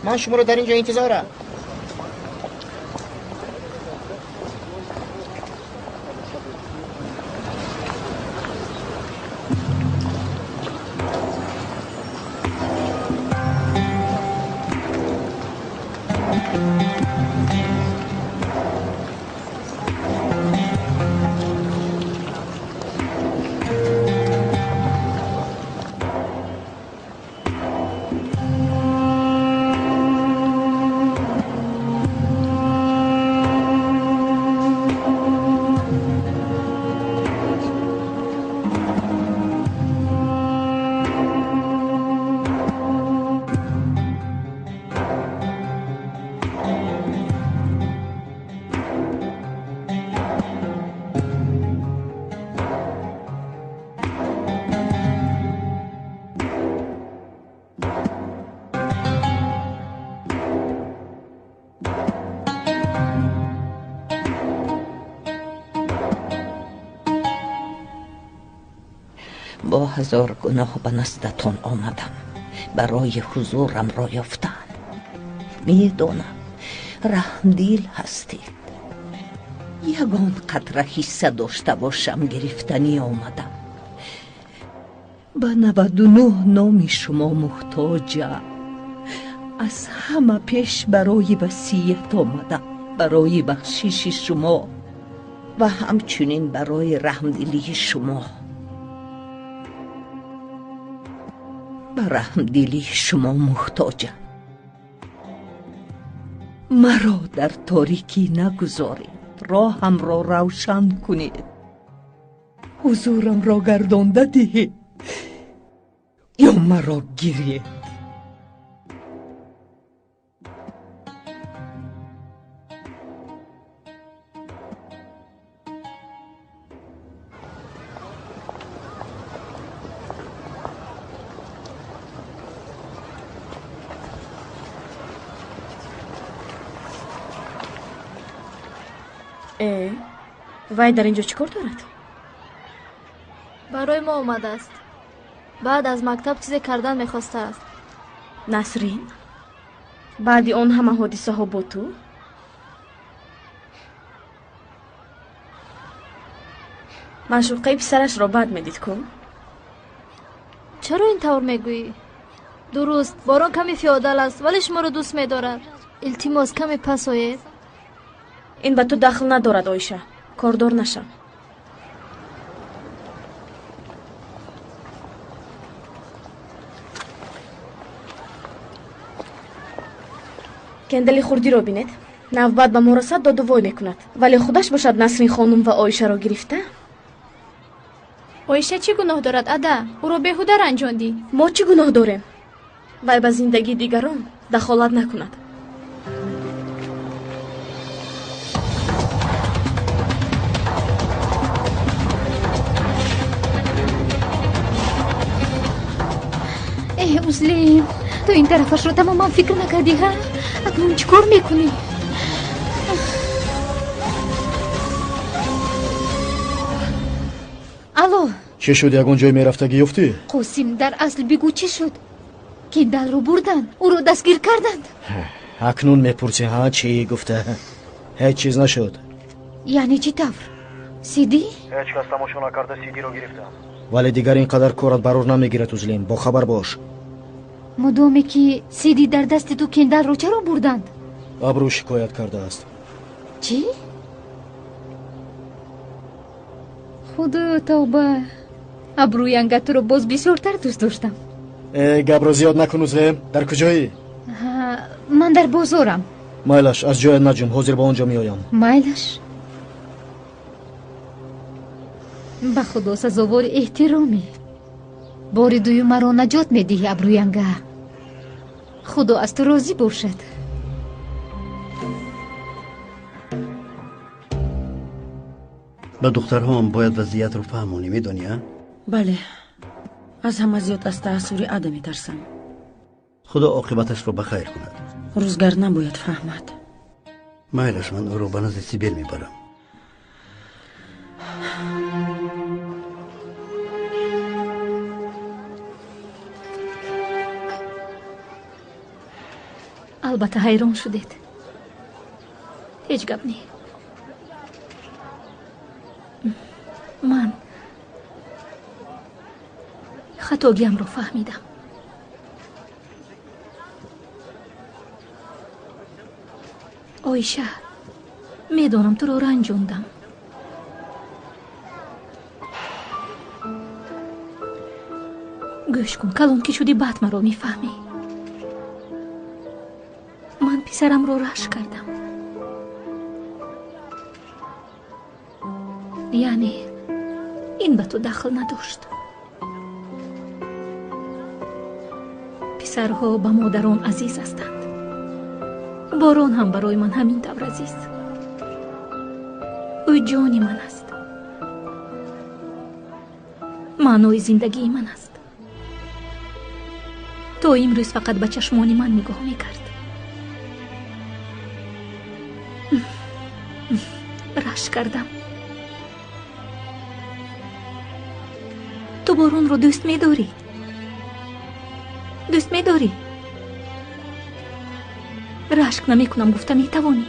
P: ман шуморо дар ин ҷо интизорам.
L: Бо ҳазор гуноҳ ба наздатон омадам, барои ҳузурам ро ёфтан. Медонам раҳмдил ҳастед. Ягон қатра ҳисса дошта бошам, гирифтанӣ омадам. Ба 99 номи шумо муҳтоҷам. Аз ҳама пеш барои васият омадам, барои бахшиши шумо ва ҳамчунин барои раҳмдилии шумо. Ба раҳмдилии шумо муҳтоҷам. Маро дар торикӣ нагузоред, роҳамро равшан кунед, ҳузурамро гардонда диҳед ё маро гиред.
J: Вай дар ин ҷо чӣ кор дорад?
H: Барои мо омадааст. Баъд аз мактаб чизе кардан мехостааст.
J: Насрин, баъди он ҳама ҳодисаҳо бо ту? Маъшуқаи писарашро бад медид ку?
H: Чаро ин тавр мегӯӣ? Дуруст, Борон каме феодал аст, вале шуморо дӯст медорад. Илтимос, каме пас оед.
J: Ин ба ту дахл надорад, Оиша. Кордор нашав. Кендали хурдиро бинед. Навбат ба мо расад, доду вой мекунад, вале худаш бошад Насрин хонум ва Оишаро гирифта.
Q: Оиша чӣ гуноҳ дорад, ада? Ӯро беҳуда ранҷондӣ.
J: Мо чӣ гуноҳ дорем? Вай ба зиндагии дигарон дахолат накунад.
A: Э, Узлим, ту ин тарафашро тамоман фикр накардӣ, ҳа? Акнун чӣ кор мекунӣ? Алло.
M: Чӣ шуд, ягон ҷой мерафтагӣ ёфтӣ?
A: Қосим, дар асл бигӯ, чӣ шуд? Кендалро бурданд, ӯро дастгир карданд.
B: Акнун мепурсӣ, ҳа, чӣ гуфта? Ҳеҷ чиз нашуд.
A: Яъне чӣ тавр? Сидӣ?
N: Ҳеҷ кас тамошо накарда сидиро гирифтам.
B: Вале дигар ин қадар корат барор намегирад, Узлим, бохабар бош.
A: Мудоме ки сидӣ дар дасти ту, Кендалро чаро бурданд?
B: Абрӯ шикоят кардааст.
A: Чӣ? Худо, тавба! Абрӯянга туро боз бисёртар дӯст доштам.
M: Э, гапро зиёд накун, Узлим. Дар куҷоӣ?
A: Ман дар бозорам.
B: Майлаш, аз ҷоят наҷум, ҳозир ба он ҷо меоям.
A: Майлаш. Ба худо сазовори эҳтиромӣ. Бори дуюм маро наҷот медиҳӣ, абрӯянга. Худо аз ту розӣ бошад.
D: Ба духтарҳоам бояд вазъиятро фаҳмонӣ, медонӣ, а?
C: Бале, аз ҳама зиёд аз таассури ада метарсам.
D: Худо оқибаташро ба хайр кунад.
C: Рӯзгар набояд фаҳмад.
D: Майлаш, ман ӯро ба назди Сибел мебарам.
A: Албатта ҳайрон шудед. Ҳеҷ гап не. Ман хатогиамро фаҳмидам. Оиша, медонам туро ранҷондам. Гӯш кун, калон ки шудӣ баъд маро мефаҳмӣ. Ман писарамро рашк кардам. Яъне ин ба ту дахл надошт. Писарҳо ба модарон азиз ҳастанд. Борон ҳам барои ман ҳамин тавр азиз. Ӯ ҷони ман аст. Маънои зиндагии ман аст. То имрӯз фақат ба чашмони ман нигоҳ мекард. Рашк кардам. Ту боронро дӯст медорӣ? Дӯст медорӣ? Рашк намекунам гуфта метавонӣ?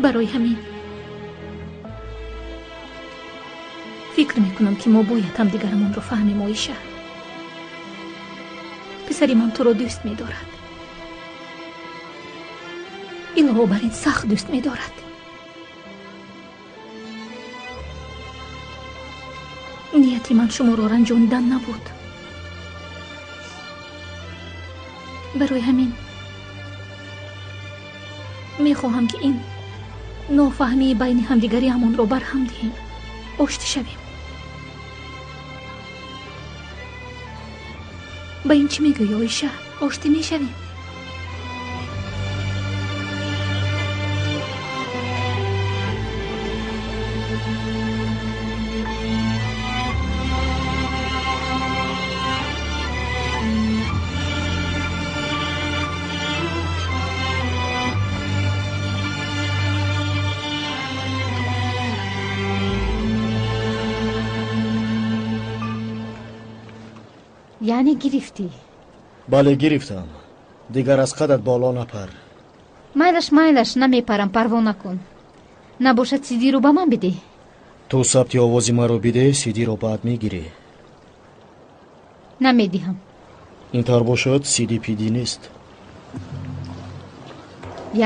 A: Барои ҳамин фикр мекунам, ки мо бояд ҳамдигарамонро фаҳмем, Оиша. Писари ман туро дӯст медорад. Илова бар ин сахт дӯст медорад. Нияти ман шуморо ранҷонидан набуд. Барои ҳамин мехоҳам, ки ин нофаҳмии байни ҳамдигариамонро барҳам диҳем, оштӣ шавем. Ба ин чӣ мегӯӣ, Оиша? Оштӣ мешавем?
R: Яъне гирифтӣ?
M: Бале, гирифтам. Дигар аз қадат боло напар.
R: Майлаш, майлаш, намепарам, парво накун. Набошад, сидиро ба ман бидеҳ.
M: Ту сабти овози маро бидеҳ, сидиро баъд мегирӣ.
R: Намедиҳам.
M: Ин тавр бошад, сиди пиди нест.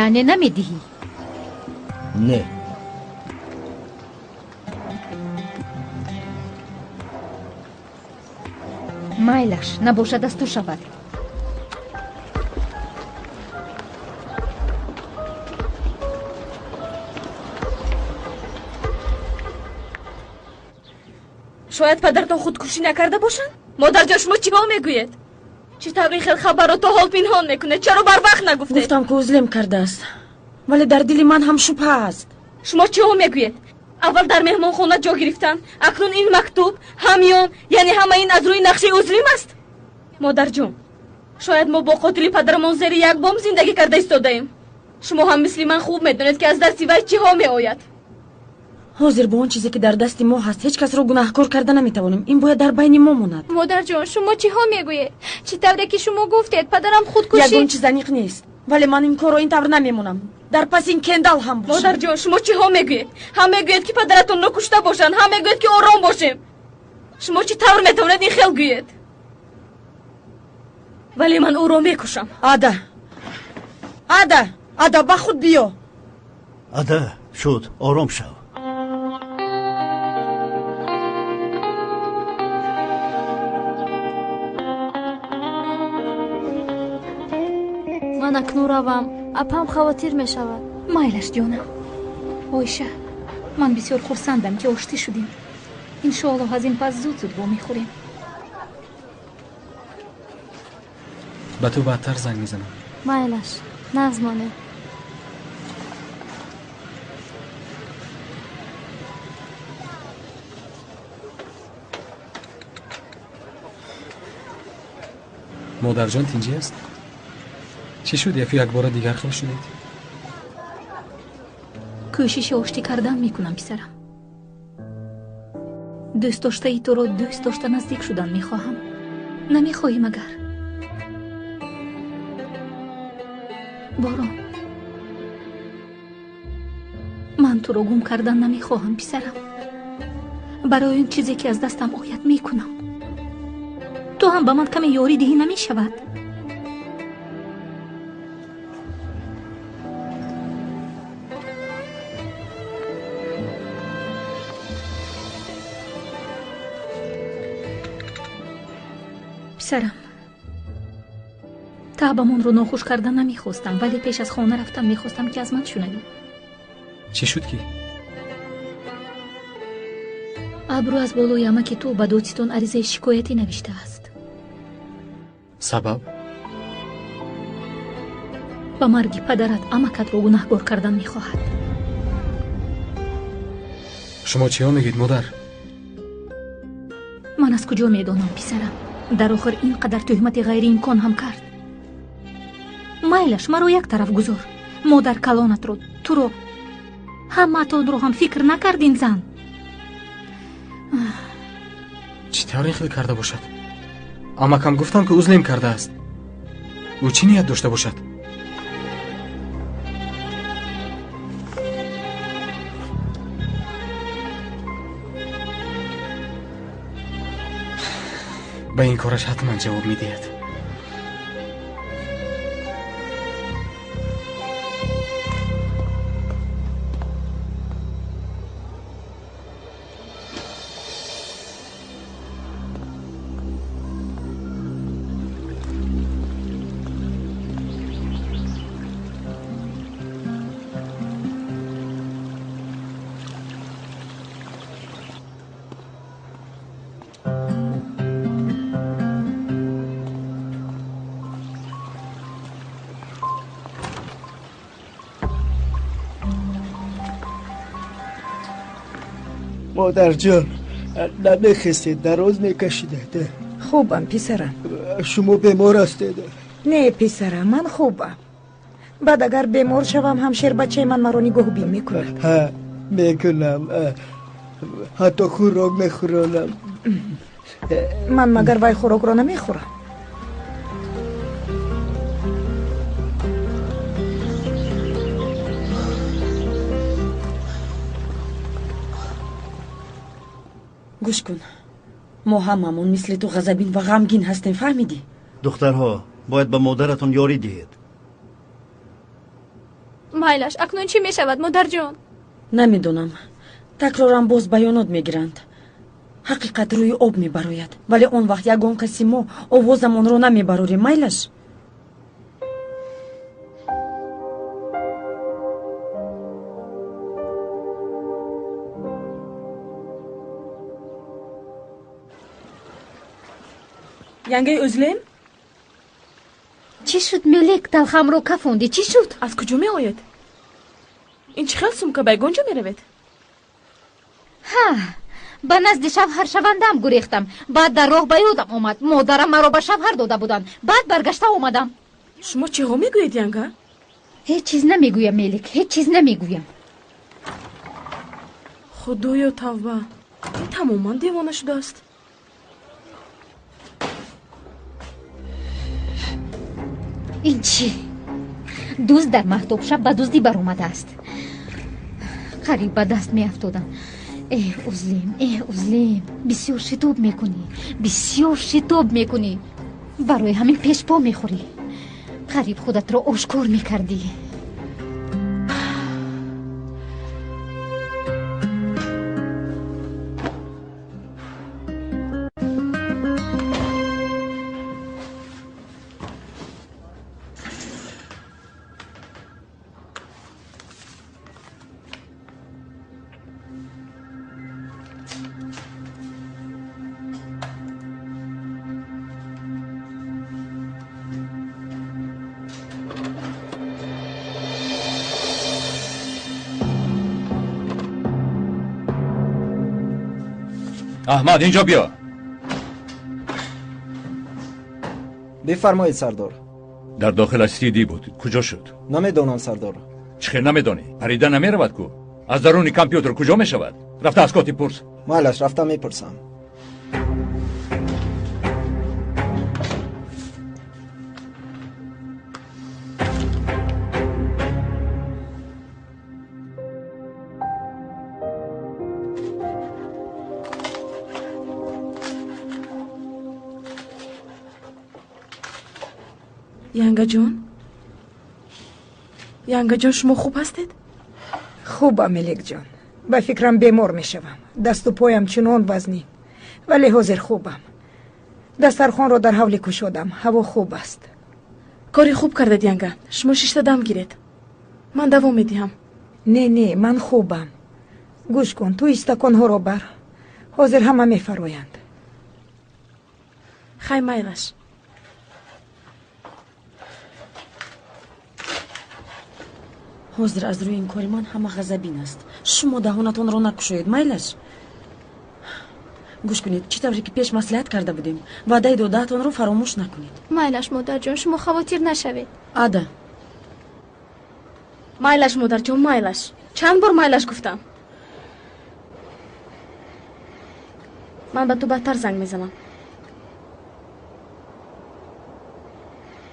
R: Яъне намедиҳӣ?
M: Не.
R: Майлаш, набошад, аз ту шавад.
J: Шояд падаратон худкушӣ накарда бошанд? Модарҷон, шумо чӣ мегӯед? Чӣ тавр ин хел хабарро то ҳол пинҳон мекунед? Чаро барвақт нагуфтед?
C: Гуфтам, ки узлем кардааст, вале дар дили ман ҳам шубҳа аст.
J: Шумо чӣ мегӯед? Аввал дар меҳмонхона ҷо гирифтан, акнун ин мактуб, ҳамён, яъне ҳама ин аз рӯи нақшаи узлим аст? Модарҷон, шояд мо бо қотили падарамон зери як бом зиндагӣ карда истодаем. Шумо ҳам мисли ман хуб медонед, ки аз дасти вай чиҳо меояд.
C: Ҳозир бо он чизе, ки дар дасти мо ҳаст, ҳеҷ касро гунаҳкор карда наметавонем. Ин бояд дар байни мо монад.
Q: Модарҷон, шумо чиҳо мегӯед? Чӣ тавре ки шумо гуфтед, падарам худкушӣ.
C: Ягон чиз аниқ нест, вале ман ин корро ин тавр намемонам. Дар паси ин Кендал ҳам бошад.
J: Модарҷон, шумо чиҳо мегӯед? Ҳам мегӯед, ки падаратонро кушта бошанд, ҳам мегӯед, ки ором бошем. Шумо чӣ тавр метавонед ин хел гӯед? Вале ман ӯро мекушам.
C: Ада, Ада, Ада, ба худ биё.
D: Ада, шуд, ором шав.
H: Ман акнун равам, апам хавотир мешавад.
A: Майлаш, ҷонам. Оиша, ман бисёр хурсандам, ки оштӣ шудем. Иншоаллоҳ, аз ин пас зуд зуд вомехӯрем.
I: Ба ту баъдтар занг мезанам.
H: Майлаш, нағз монед.
I: Модарҷон тинҷӣ аст? Чӣ шуд, яку якбора дигар хел шудед?
A: Кӯшиши оштӣ кардан мекунам, писарам. Дӯстдоштаи туро дӯст дошта наздик шудан мехоҳам. Намехоҳӣ магар? Борон, ман туро гум кардан намехоҳам, писарам. Барои он чизе ки аз дастам ояд мекунам. Ту ҳам ба ман каме ёрӣ диҳӣ намешавад? Писарам, таъбамонро нохуш кардан намехостам, вале пеш аз хона рафтан мехостам, ки аз ман шунавӣ.
I: Чӣ шуд ки?
A: Абрӯ аз болои амаки ту ба додситон аризаи шикоятӣ навиштааст.
I: Сабаб?
A: Ба марги падарат амакатро гунаҳгор кардан мехоҳад.
I: Шумо чиҳо мегӯед, модар?
A: Ман аз куҷо медонам, писарам? Дар охир ин қадар тӯҳмати ғайриимкон ҳам кард. Майлаш, маро як тараф гузор. Модар калонатро, туро, ҳамаатонро ҳам фикр накард ин зан.
I: Чӣ тавр ин хел карда бошад? Амакам гуфтам, ки узлем кардааст. Ӯ чӣ ният дошта бошад? Ба ин кораш ҳатман ҷавоб медиҳад.
S: Модарҷон, намехестед, дароз мекашидед.
K: Хубам, писарам.
S: Шумо бемор ҳастед?
K: Не, писарам, ман хубам. Баъд агар бемор шавам, ҳам шербачаи ман маро нигоҳубин мекунад.
S: Ҳа, мекунам. Ҳатто хӯрок мехӯронам.
K: Ман магар вай хӯрокро намехӯрам?
C: Гӯш кун, мо ҳамамон мисли ту ғазабин ва ғамгин ҳастем, фаҳмидӣ?
D: Духтарҳо, бояд ба модаратон ёрӣ диҳед.
Q: Майлаш, акнун чӣ мешавад, модарҷон?
C: Намедонам. Такроран боз баёнот мегиранд. Ҳақиқат рӯи об мебарояд, вале он вақт ягон каси мо овозамонро намебарорем. Майлаш? Янгаи Ӯзлем?
R: Чӣ шуд, Мелек? Талхамро кафондӣ, чӣ шуд?
J: Аз куҷо меояд? Ин чӣ хел сумка? Ба ягон ҷо меравед?
R: Ҳа, ба назди шавҳаршавандаам гурехтам. Баъд дар роҳ ба ёдам омад, модарам маро ба шавҳар дода буданд. Баъд баргашта омадам.
J: Шумо чиҳо мегӯед, Янга?
R: Ҳеҷ чиз намегӯям, Мелик, ҳеҷ чиз намегӯям.
J: Худоё, тавба, ин тамоман девона шудааст.
R: Ин чӣ? Дузд дар маҳтобшаб ба дуздӣ баромадааст. Қариб ба даст меафтодам. Эҳ, Узлем, эҳ, Узлем, бисёр шитоб мекунӣ, бисёр шитоб мекунӣ. Барои ҳамин пешпо мехӯрӣ. Қариб худатро ошкор мекардӣ.
F: Аҳмад, инҷо биё.
E: Бифармоед, сардор.
F: Дар дохилаш сиди буд. Куҷо шуд?
E: Намедонам, сардор.
F: Чӣ хел намедонӣ? Парида намеравад ку? Аз даруни компютер куҷо мешавад? Рафта аз котиб пурс.
E: Майлаш, рафта мепурсам.
J: Янгаҷон, Янгаҷон, шумо хуб ҳастед?
K: Хубам, Мелекҷон. Ба фикрам бемор мешавам. Дасту поям чунон вазнин, вале ҳозир хубам. Дастархонро дар ҳавлӣ кушодам, ҳаво хуб аст.
J: Кори хуб кардед, Янга. Шумо шишта дам гиред, ман давом медиҳам.
K: Не, не, ман хубам. Гӯш кун, ту истаконҳоро бар, ҳозир ҳама мефароянд.
J: Хай, майлаш.
C: Ҳозир аз рӯи ин кори ман ҳама ғазабин аст. Шумо даҳонатонро накушоед, майлаш. Гӯш кунед, чӣ тавре ки пеш маслиҳат карда будем, ваъдаи додаатонро фаромӯш накунед.
Q: Майлаш, модарҷон, шумо хавотир нашавед.
C: Ада.
J: Майлаш, модарҷон, майлаш. Чанд бор майлаш гуфтам. Ман ба ту бадтар занг мезанам.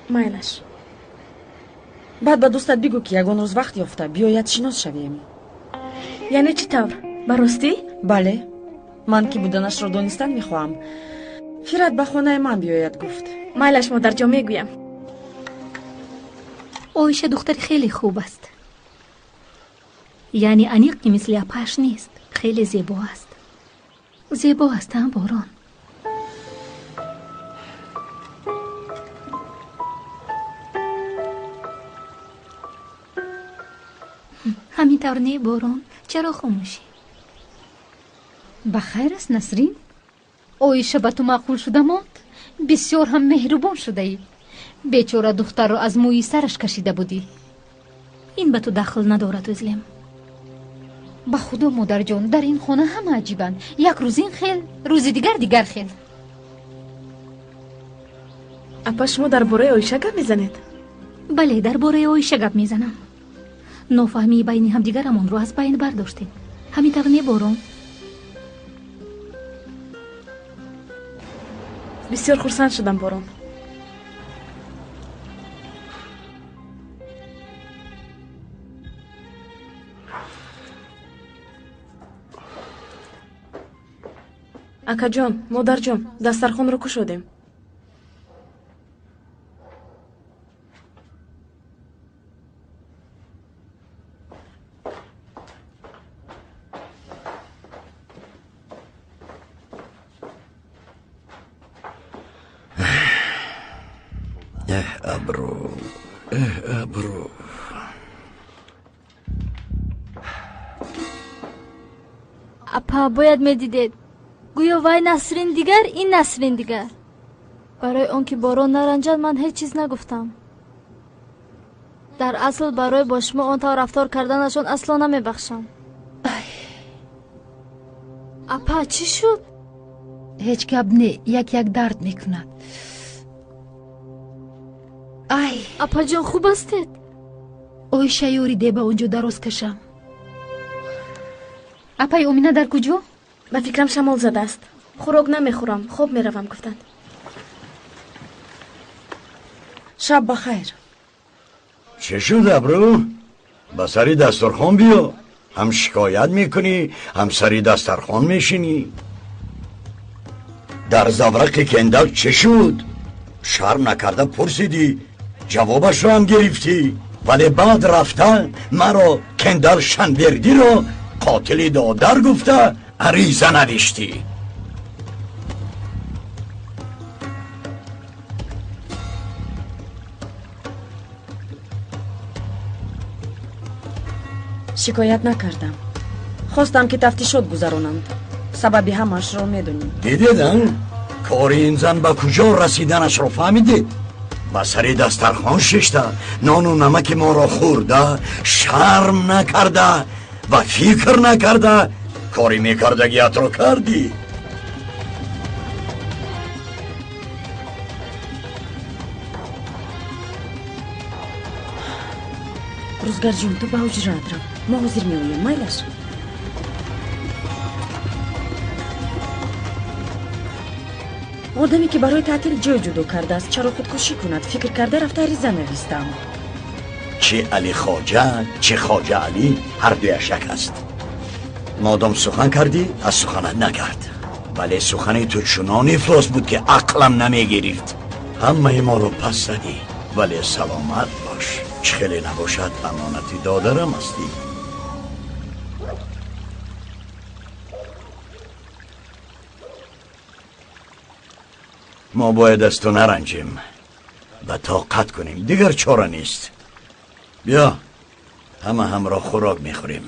J: Майлаш.
C: Баъд ба дӯстат бигӯ, ки ягон рӯз вақт ёфта биёяд, шинос шавем.
J: Яъне чӣ тавр? Ба ростӣ?
C: Бале, ман ки буданашро донистан мехоҳам. Фират ба хонаи ман биёяд, гуфт.
J: Майлаш, модарҷон, мегӯям.
A: Оиша духтари хеле хуб аст. Яъне аниқ ки мисли апааш нест, хеле зебо аст. Зебо аст, ҳам Борон. Ҳамин тавр не, Борон? Чаро хомӯшӣ?
R: Ба хайр аст, Насрин? Оиша ба ту маъқул шуда монд? Бисёр ҳам меҳрубон шудаӣ. Бечора духтарро аз мӯи сараш кашида будӣ.
A: Ин ба ту дахл надорад, Узлем.
R: Ба худо, модарҷон, дар ин хона ҳама аҷибанд. Як рӯз ин хел, рӯзи дигар дигар хел.
J: Апа, шумо дар бораи Оиша гап мезанед?
A: Бале, дар бораи Оиша гап мезанам. Нофаҳмии байни ҳамдигарамонро аз байн бардоштем. Ҳамин тавр не, Борон?
J: Бисёр хурсанд шудам, Борон. Акаҷон, модарҷон, дастархонро кушодем.
M: Эҳ, Абру, эҳ, Абру.
H: Апа, бояд медидед. Гӯё вай Насрин дигар, ин Насрин дигар. Барои он ки Борон наранҷад, ман ҳеҷ чиз нагуфтам. Дар асл барои бо шумо он тавр рафтор карданашон асло намебахшам. Апа, чӣ шуд?
T: Ҳеҷ гап не, як як дард мекунад. Ай!
H: Апаҷон, хуб ҳастед?
T: Оиша, ёри де ба он ҷо дароз кашам.
R: Апаи Омина дар куҷо?
J: Ба фикрам шамол задааст. Хӯрок намехӯрам, хоб меравам, гуфтанд.
C: Шаб ба хайр.
M: Чӣ шуд, Абру? Ба сари дастархон биё. Ҳам шикоят мекунӣ, ҳам сари дастархон мешинӣ. Дар заврақи кендак чӣ шуд? Шарм накарда пурсидӣ, ҷавобашро ҳам гирифтӣ, вале баъд рафта маро Кендал Шанвердиро қотили додар гуфта ариза навиштӣ.
C: Шикоят накардам. Хостам, ки тафтишот гузаронанд. Сабаби ҳамаашро медонем.
M: Дидед, кори ин зан ба куҷо расиданашро фаҳмидед? Ба сари дастархон шишта, нону намаки моро хӯрда, шарм накарда ва фикр накарда кори мекардагиятро кардӣ.
C: Рӯзгарҷон, ту ба ҳуҷраат рав, мо ҳозир меоем, майлаш? Одаме ки барои таътил ҷой ҷудо кардааст, чаро худкушӣ кунад? Фикр карда рафта ариза навистам.
M: Чӣ Али Хоҷа, чӣ Хоҷа Алӣ, ҳар дуяш як аст. Модом сухан кардӣ, аз суханат нагард. Вале сухани ту чунон ифлос буд, ки ақлам намегирифт. Ҳамаи моро пас задӣ, вале саломат бош. Чӣ хеле набошад, амонати додарам ҳастӣ. Мо бояд аз ту наранҷем ва тоқат кунем, дигар чора нест. Биё, ҳама ҳамроҳ хӯрок мехӯрем.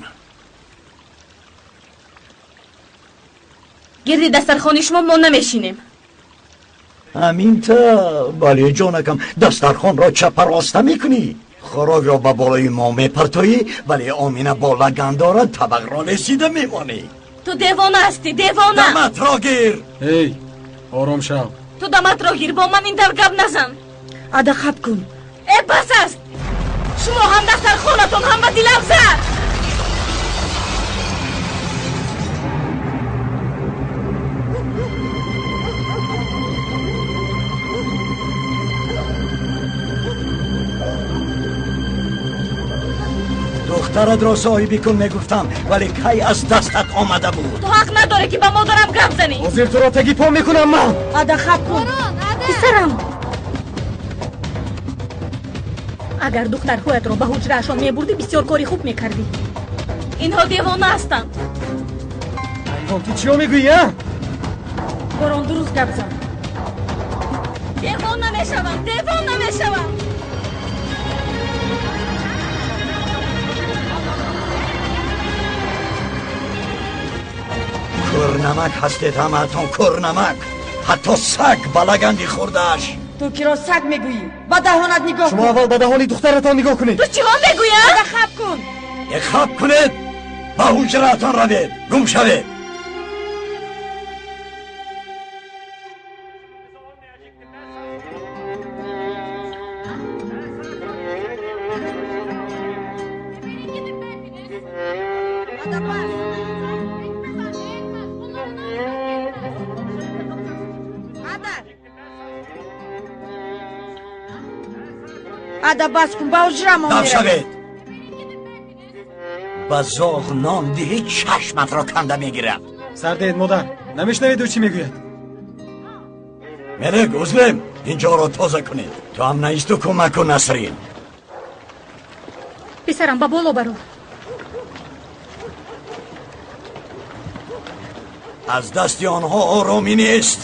J: Гирди дастархони шумо мо намешинем.
M: Ҳамин та, бале ҷонакам, дастархонро чапа роста мекунӣ, хӯрокро ба болои мо мепартоӣ, вале Омина бо лаган дорад, табақро лесида мемонӣ.
J: Ту девона ҳастӣ, девона!
M: Даматро гир!
I: Эй, ором шав.
J: Ту даматро гир, бо ман ин тавр гап назан.
C: Ада, хаб кун.
J: Э, бас аст! Шумо ҳам дастархонатон, ҳам ба дилафзар!
M: Духтаратро соҳибӣ кун мегуфтам, вале кай аз дастат омада буд?
J: Ту ҳақ надорӣ ки ба модарам гап занӣ.
I: Ҳозир туро таги по мекунам ман.
C: Ада, хаб кун.
A: Писарам, агар духтарҳоятро ба ҳуҷраашон мебурдӣ, бисёр кори хуб мекардӣ.
J: Инҳо девона ҳастанд.
I: Ҳайвон, ту чиё мегӯӣ, а?
C: Борон, дуруст гап зан.
J: Девона мешавам, девона мешавам.
M: Кӯрнамак ҳастед ҳамаатон, кӯрнамак. Ҳатто саг ба лаганди хӯрдааш.
C: Ту киро саг мегӯӣ? Ба даҳонат нигоҳ кун.
I: Шумо аввал ба даҳони духтаратон нигоҳ кунед.
J: Ту чиҳо мегӯӣ, а?
C: Ада, хаб кун.
M: Е, хаб кунед, ба ҳуҷраатон равед, гум шавед.
C: Ада, бас кун, ба ҳуҷраамон
M: Дам
C: меравем.
M: шавед. Ба зоғ нон диҳӣ, чашматро канда мегирад.
I: Сардед, модар, намешнавед ӯ чӣ мегӯяд?
M: Мелек, узлем, инҷоро тоза кунед. Ту ҳам наисту кӯмак кун, Насрин.
A: Писарам, ба боло баро.
M: Аз дасти онҳо оромӣ нест.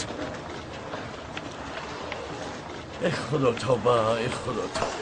M: Э худо, тавба, э худо, тавба.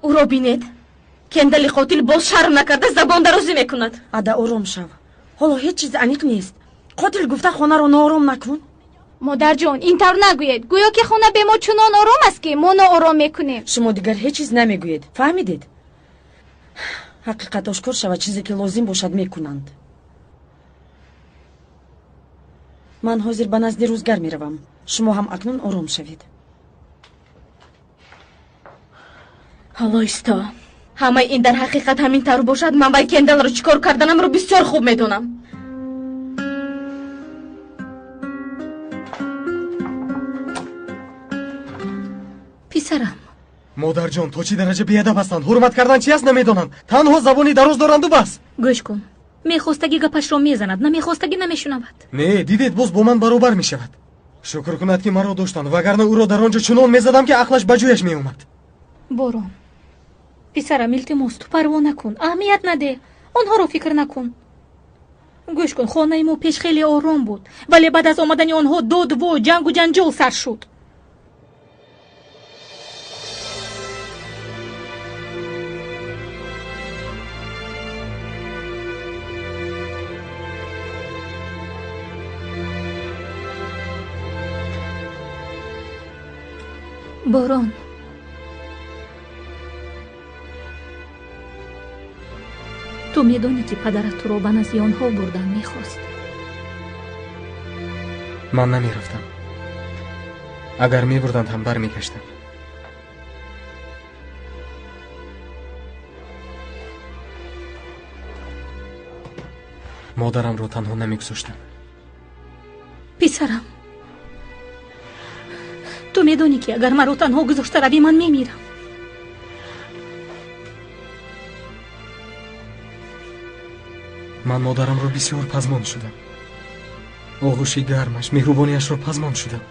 J: Ӯро бинед, Кендали қотил боз шарм накарда забон дарозӣ мекунад.
C: Ада, ором шав. Ҳоло ҳеҷ чиз аниқ нест. Қотил гуфта хонаро ноором накун.
Q: Модарҷон, ин тавр нагӯед. Гӯё ки хона бе мо чунон ором аст, ки мо ноором мекунем.
C: Шумо дигар ҳеҷ чиз намегӯед, фаҳмидед? Ҳақиқат ошкор шавад, чизе ки лозим бошад мекунанд. Ман ҳозир ба назди Рӯзгар меравам. Шумо ҳам акнун ором шавед.
J: Ҳоло исто. Ҳамаи ин дар ҳақиқат ҳамин тавр бошад, ман вай Кендалро чӣ кор карданамро бисёр хуб медонам.
A: Писарам.
I: Модарҷон, то чӣ дараҷа беадаб ҳастанд? Ҳурмат кардан чи аст намедонанд. Танҳо забони дароз доранду бас.
A: Гӯш кун. Мехостагӣ гапашро мезанад, намехостагӣ намешунавад.
I: Не, дидед, боз бо ман баробар мешавад. Шукр кунад, ки маро доштанд, вагарна ӯро дар он ҷо чунон мезадам, ки ақлаш ба ҷояш меомад.
A: Борон, писарам, илтимос, ту парво накун, аҳамият надеҳ, онҳоро фикр накун. Гӯш кун, хонаи мо пеш хеле ором буд, вале баъд аз омадани онҳо доду вой, ҷангу ҷанҷол сар шуд. Борон, ту медонӣ, ки падарат туро ба назди онҳо бурдан мехост.
I: Ман намерафтам. Агар мебурданд ҳам, бармегаштам. Модарамро танҳо намегузоштам.
A: Писарам, ту медонӣ, ки агар маро танҳо гузошта равӣ, ман мемирам.
I: Ман модарамро бисёр пазмон шудам. Оғӯши гармаш, меҳрубониашро пазмон шудам.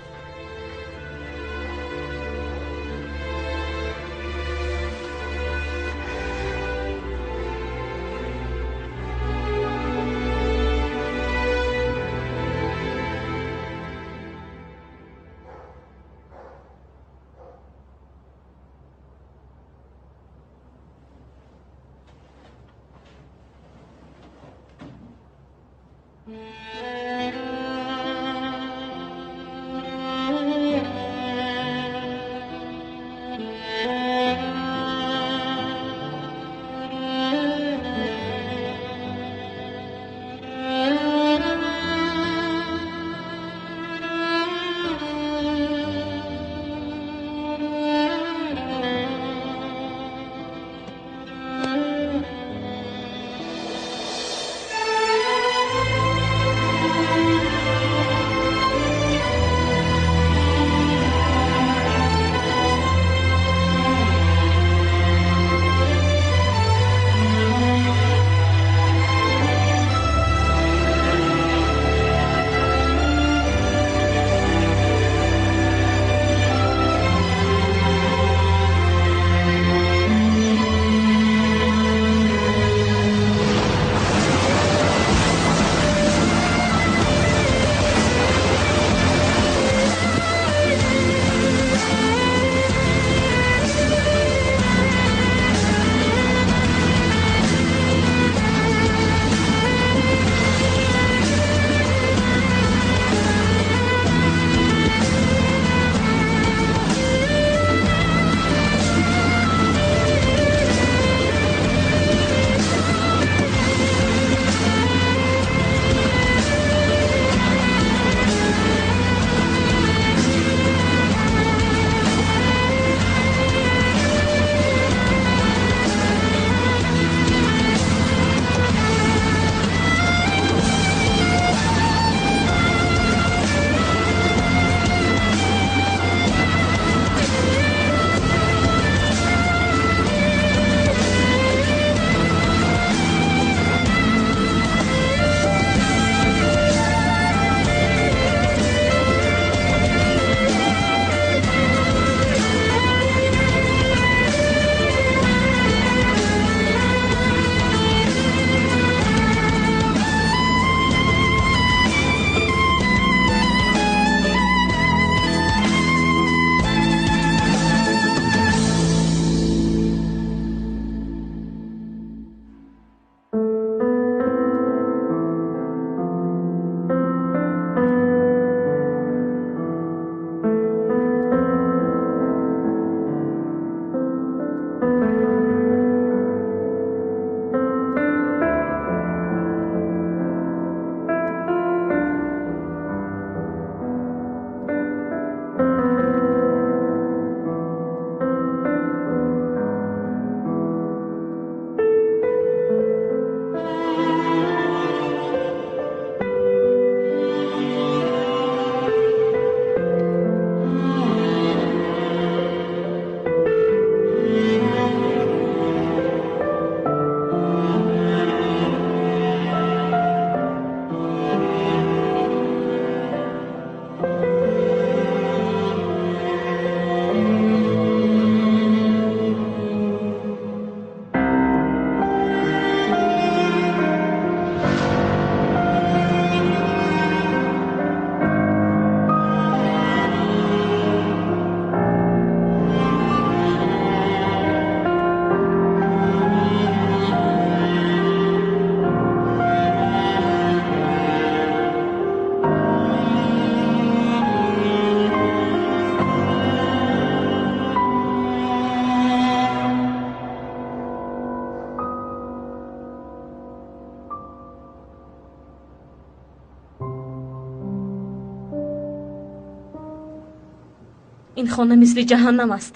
J: Ин хона мисли ҷаҳаннам аст.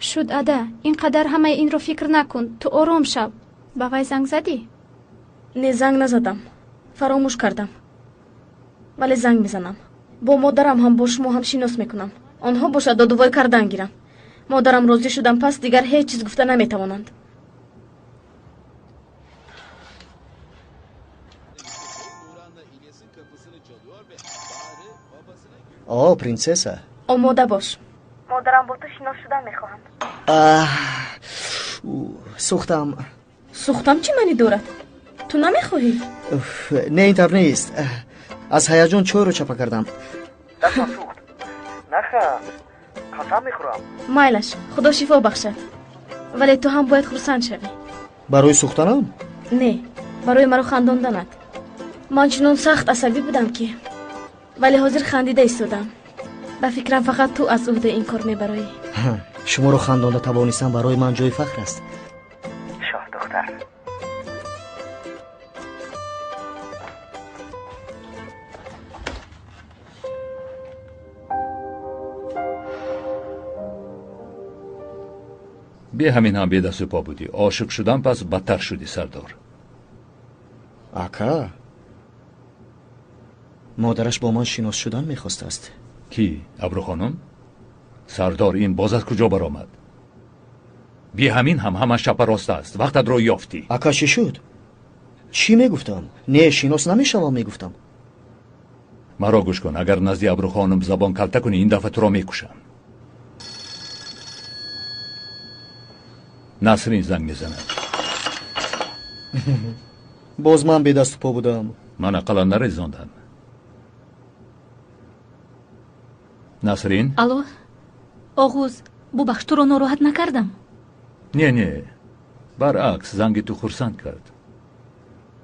Q: Шуд, ада, ин қадар ҳамаи инро фикр накун. Ту ором шав. Ба вай занг задӣ?
J: Не, занг назадам. Фаромӯш кардам. Вале занг мезанам. Бо модарам ҳам бо шумо ҳам шинос мекунам. Онҳо бошад додувой кардан гиранд. Модарам розӣ шудам, пас дигар ҳеҷ чиз гуфта наметавонанд.
B: О, принсесса.
J: Омода бош. Модарам бо ту шинос шудан мехоҳанд.
B: Сӯхтам.
J: Сӯхтам чӣ маънӣ дорад? Ту намехоҳӣ?
B: Не, ин тавр нест. Аз ҳаяҷон чойро чапа кардам.
N: Дастам сӯхт. Наханд. Қасам мехӯрам.
J: Майлаш, худо шифо бахшад. Вале ту ҳам бояд хурсанд шавӣ.
B: Барои сӯхтанам?
J: Не, барои маро хандонданат. Ман чунон сахт асабӣ будам ки, вале ҳозир хандида истодам. Ба фикрам фақат ту аз уҳдаи ин кор мебароӣ.
B: Шуморо хандонда тавонистам барои ман ҷои фахр аст.
N: Шоҳдухтар.
F: Бе ҳамин ҳам бедасту по будӣ. Ошиқ шудан пас бадтар шудӣ, сардор.
B: Ака, модараш бо ман шинос шудан мехостааст.
F: Кӣ? Абрухонум? Сардор, ин боз аз куҷо баромад? Би ҳамин ҳам ҳама шапа рост аст. Вақтатро ёфтӣ.
B: Ака, чӣ шуд? Чӣ мегуфтам? Не, шинос намешавам мегуфтам.
F: Маро гӯш кун, агар назди Абрухонум забон калта кунӣ, ин дафъа туро мекушам. Насрин занг мезанад.
B: Боз ман бедасту по будам.
F: Ман ақаллан нарезондам. Насрин?
A: Алло, Оғуз, бубахш, туро нороҳат накардам?
F: Не, не, баръакс, занги ту хурсанд кард.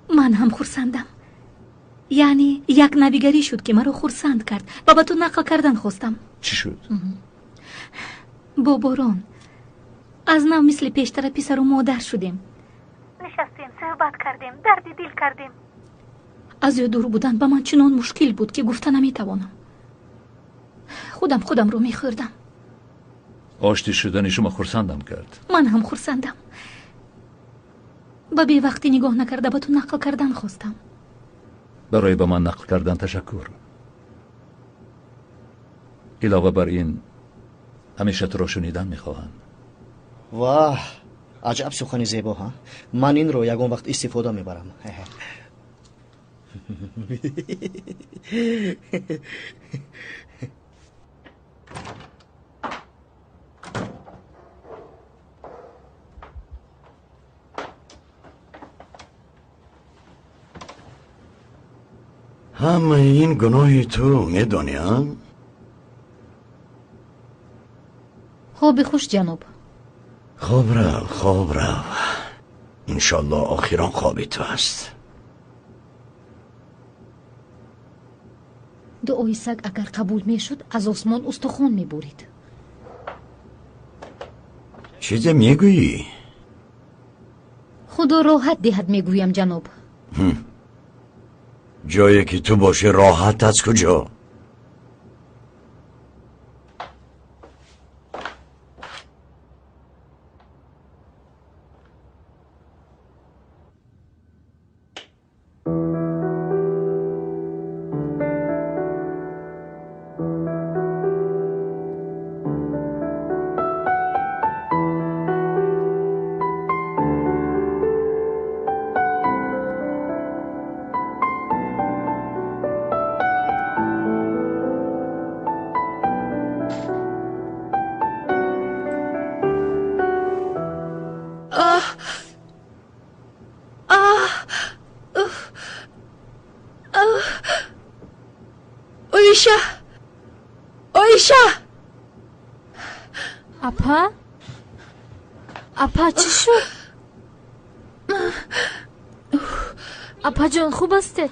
A: Ман ҳам хурсандам. Яъне як навигарӣ шуд, ки маро хурсанд кард ва ба ту нақл кардан хостам.
F: Чӣ шуд?
A: Бо Борон аз нав мисли пештара писару модар шудем. Нишастем, суҳбат кардем, дарди дил кардем. Аз ё дур будан ба ман чунон мушкил буд, ки гуфта наметавонам. Худам худамро мехӯрдам.
F: Оштӣ шудани шумо хурсандам кард.
A: Ман ҳам хурсандам. Ба бевақтӣ нигоҳ накарда ба ту нақл кардан хостам.
F: Барои ба ман нақл кардан ташаккур. Илова бар ин, ҳамеша туро шунидан мехоҳам.
B: Ваҳ, аҷаб сухани зебо, ҳа? Ман инро ягон вақт истифода мебарам.
M: Ҳамаи ин гуноҳи ту, медонӣ, а?
R: Хоби хуш, ҷаноб.
M: Хоб рав, хоб рав. Иншоллоҳ охирон хоби ту аст.
R: Дуои саг агар қабул мешуд, аз осмон устухон мебурид.
M: Чизе мегӯӣ?
R: Худо роҳат диҳад, мегӯям, ҷаноб.
M: Ҷое ки ту бошӣ роҳат аз куҷо?
J: Оиша! Оиша!
H: Апа? Апа, чӣ шуд? Апаҷон, хуб ҳастед?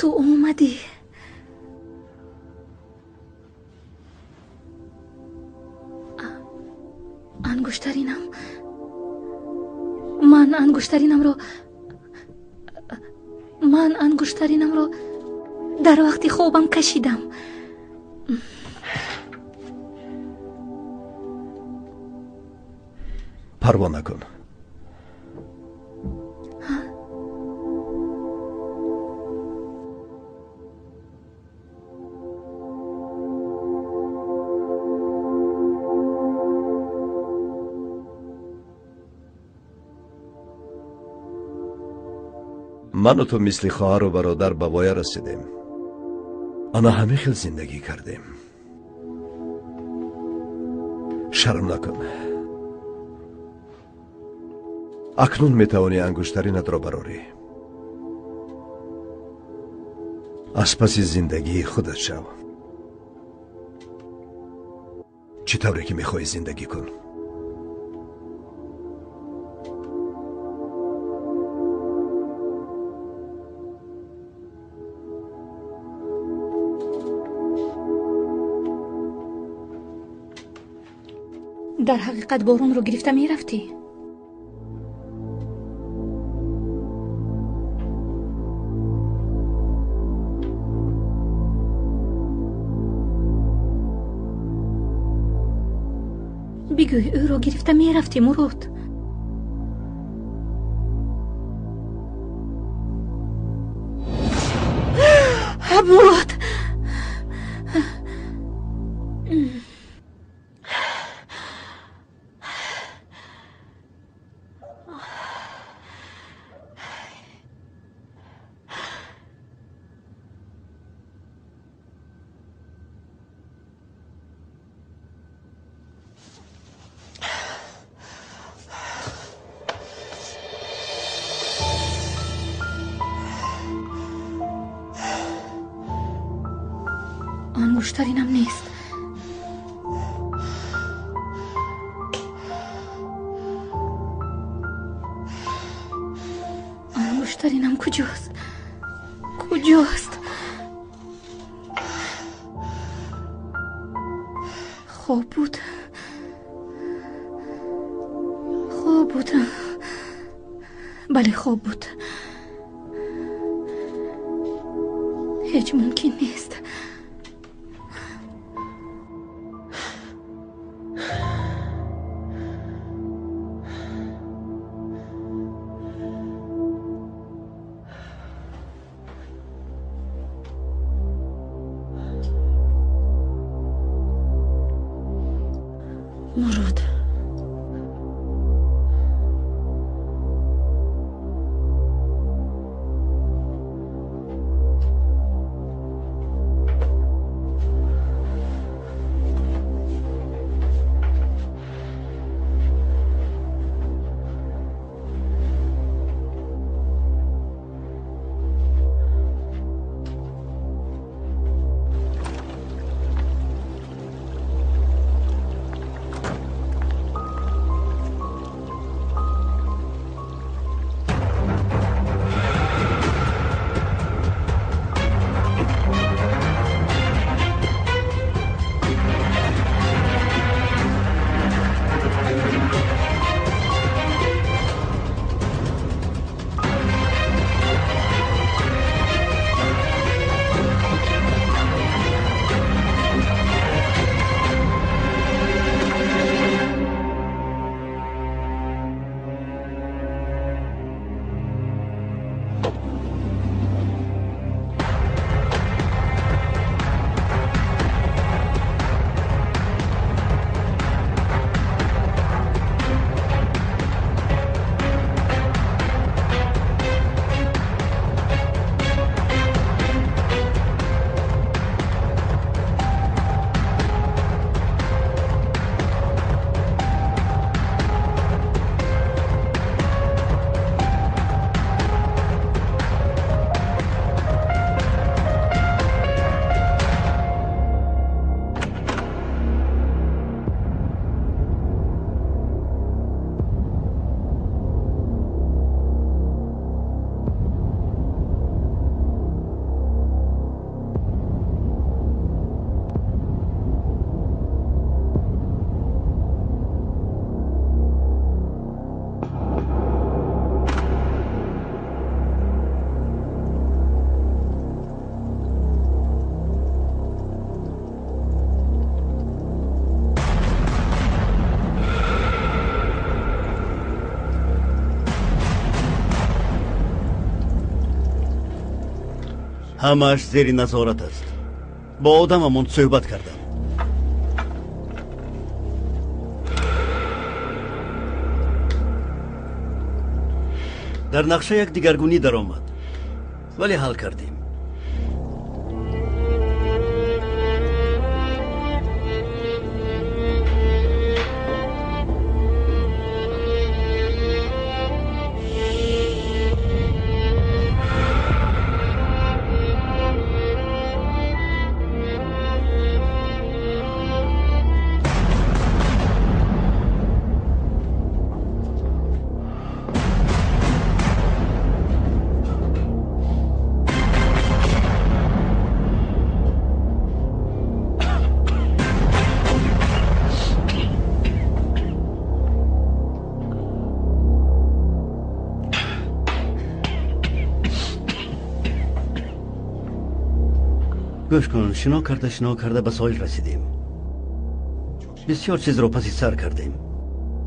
A: Ту омадӣ. Ангуштаринам. Ман ангуштаринамро дар вақти хобам кашидам.
G: Парво накун. Ману ту мисли хоҳару бародар ба воя расидем. Ана ҳамин хел зиндагӣ кардем. Шарм накун. Акнун метавонӣ ангуштаринатро барорӣ. Аз паси зиндагии худат шав. Чӣ тавре ки мехоҳӣ зиндагӣ кун.
A: Дар ҳақиқат боронро гирифта мерафтӣ? Бигӯй, ӯро гирифта мерафтӣ, Мурод. Мурод! Ангуштаринам нест. Ангуштаринам куҷост? Куҷост? Хоб буд. Хоб буд. Бале, хоб буд. Ҳеҷ мумкин нест.
C: Мурод.
D: Ҳамааш зери назорат аст. Бо одамамон суҳбат кардам. Дар нақша як дигаргунӣ даромад, вале ҳал кардем. Гӯш кун, шино карда, шино карда ба соҳил расидем. Бисёр чизро паси сар кардем.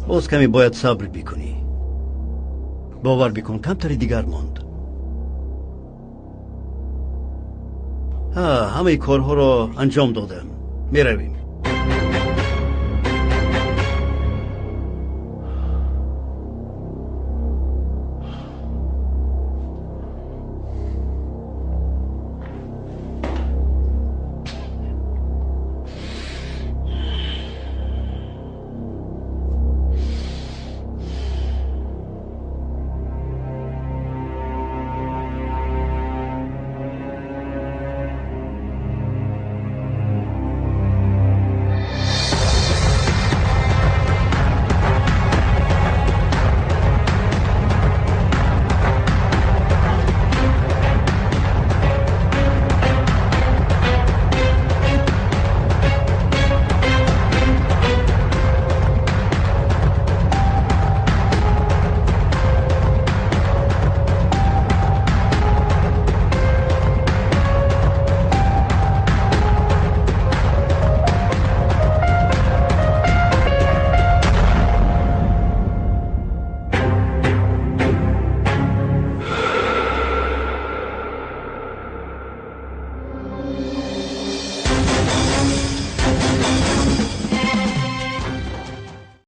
D: Боз каме бояд сабр бикунӣ. Бовар бикун, камтари дигар монд. Ҳа, ҳамаи корҳоро анҷом додам. Меравем.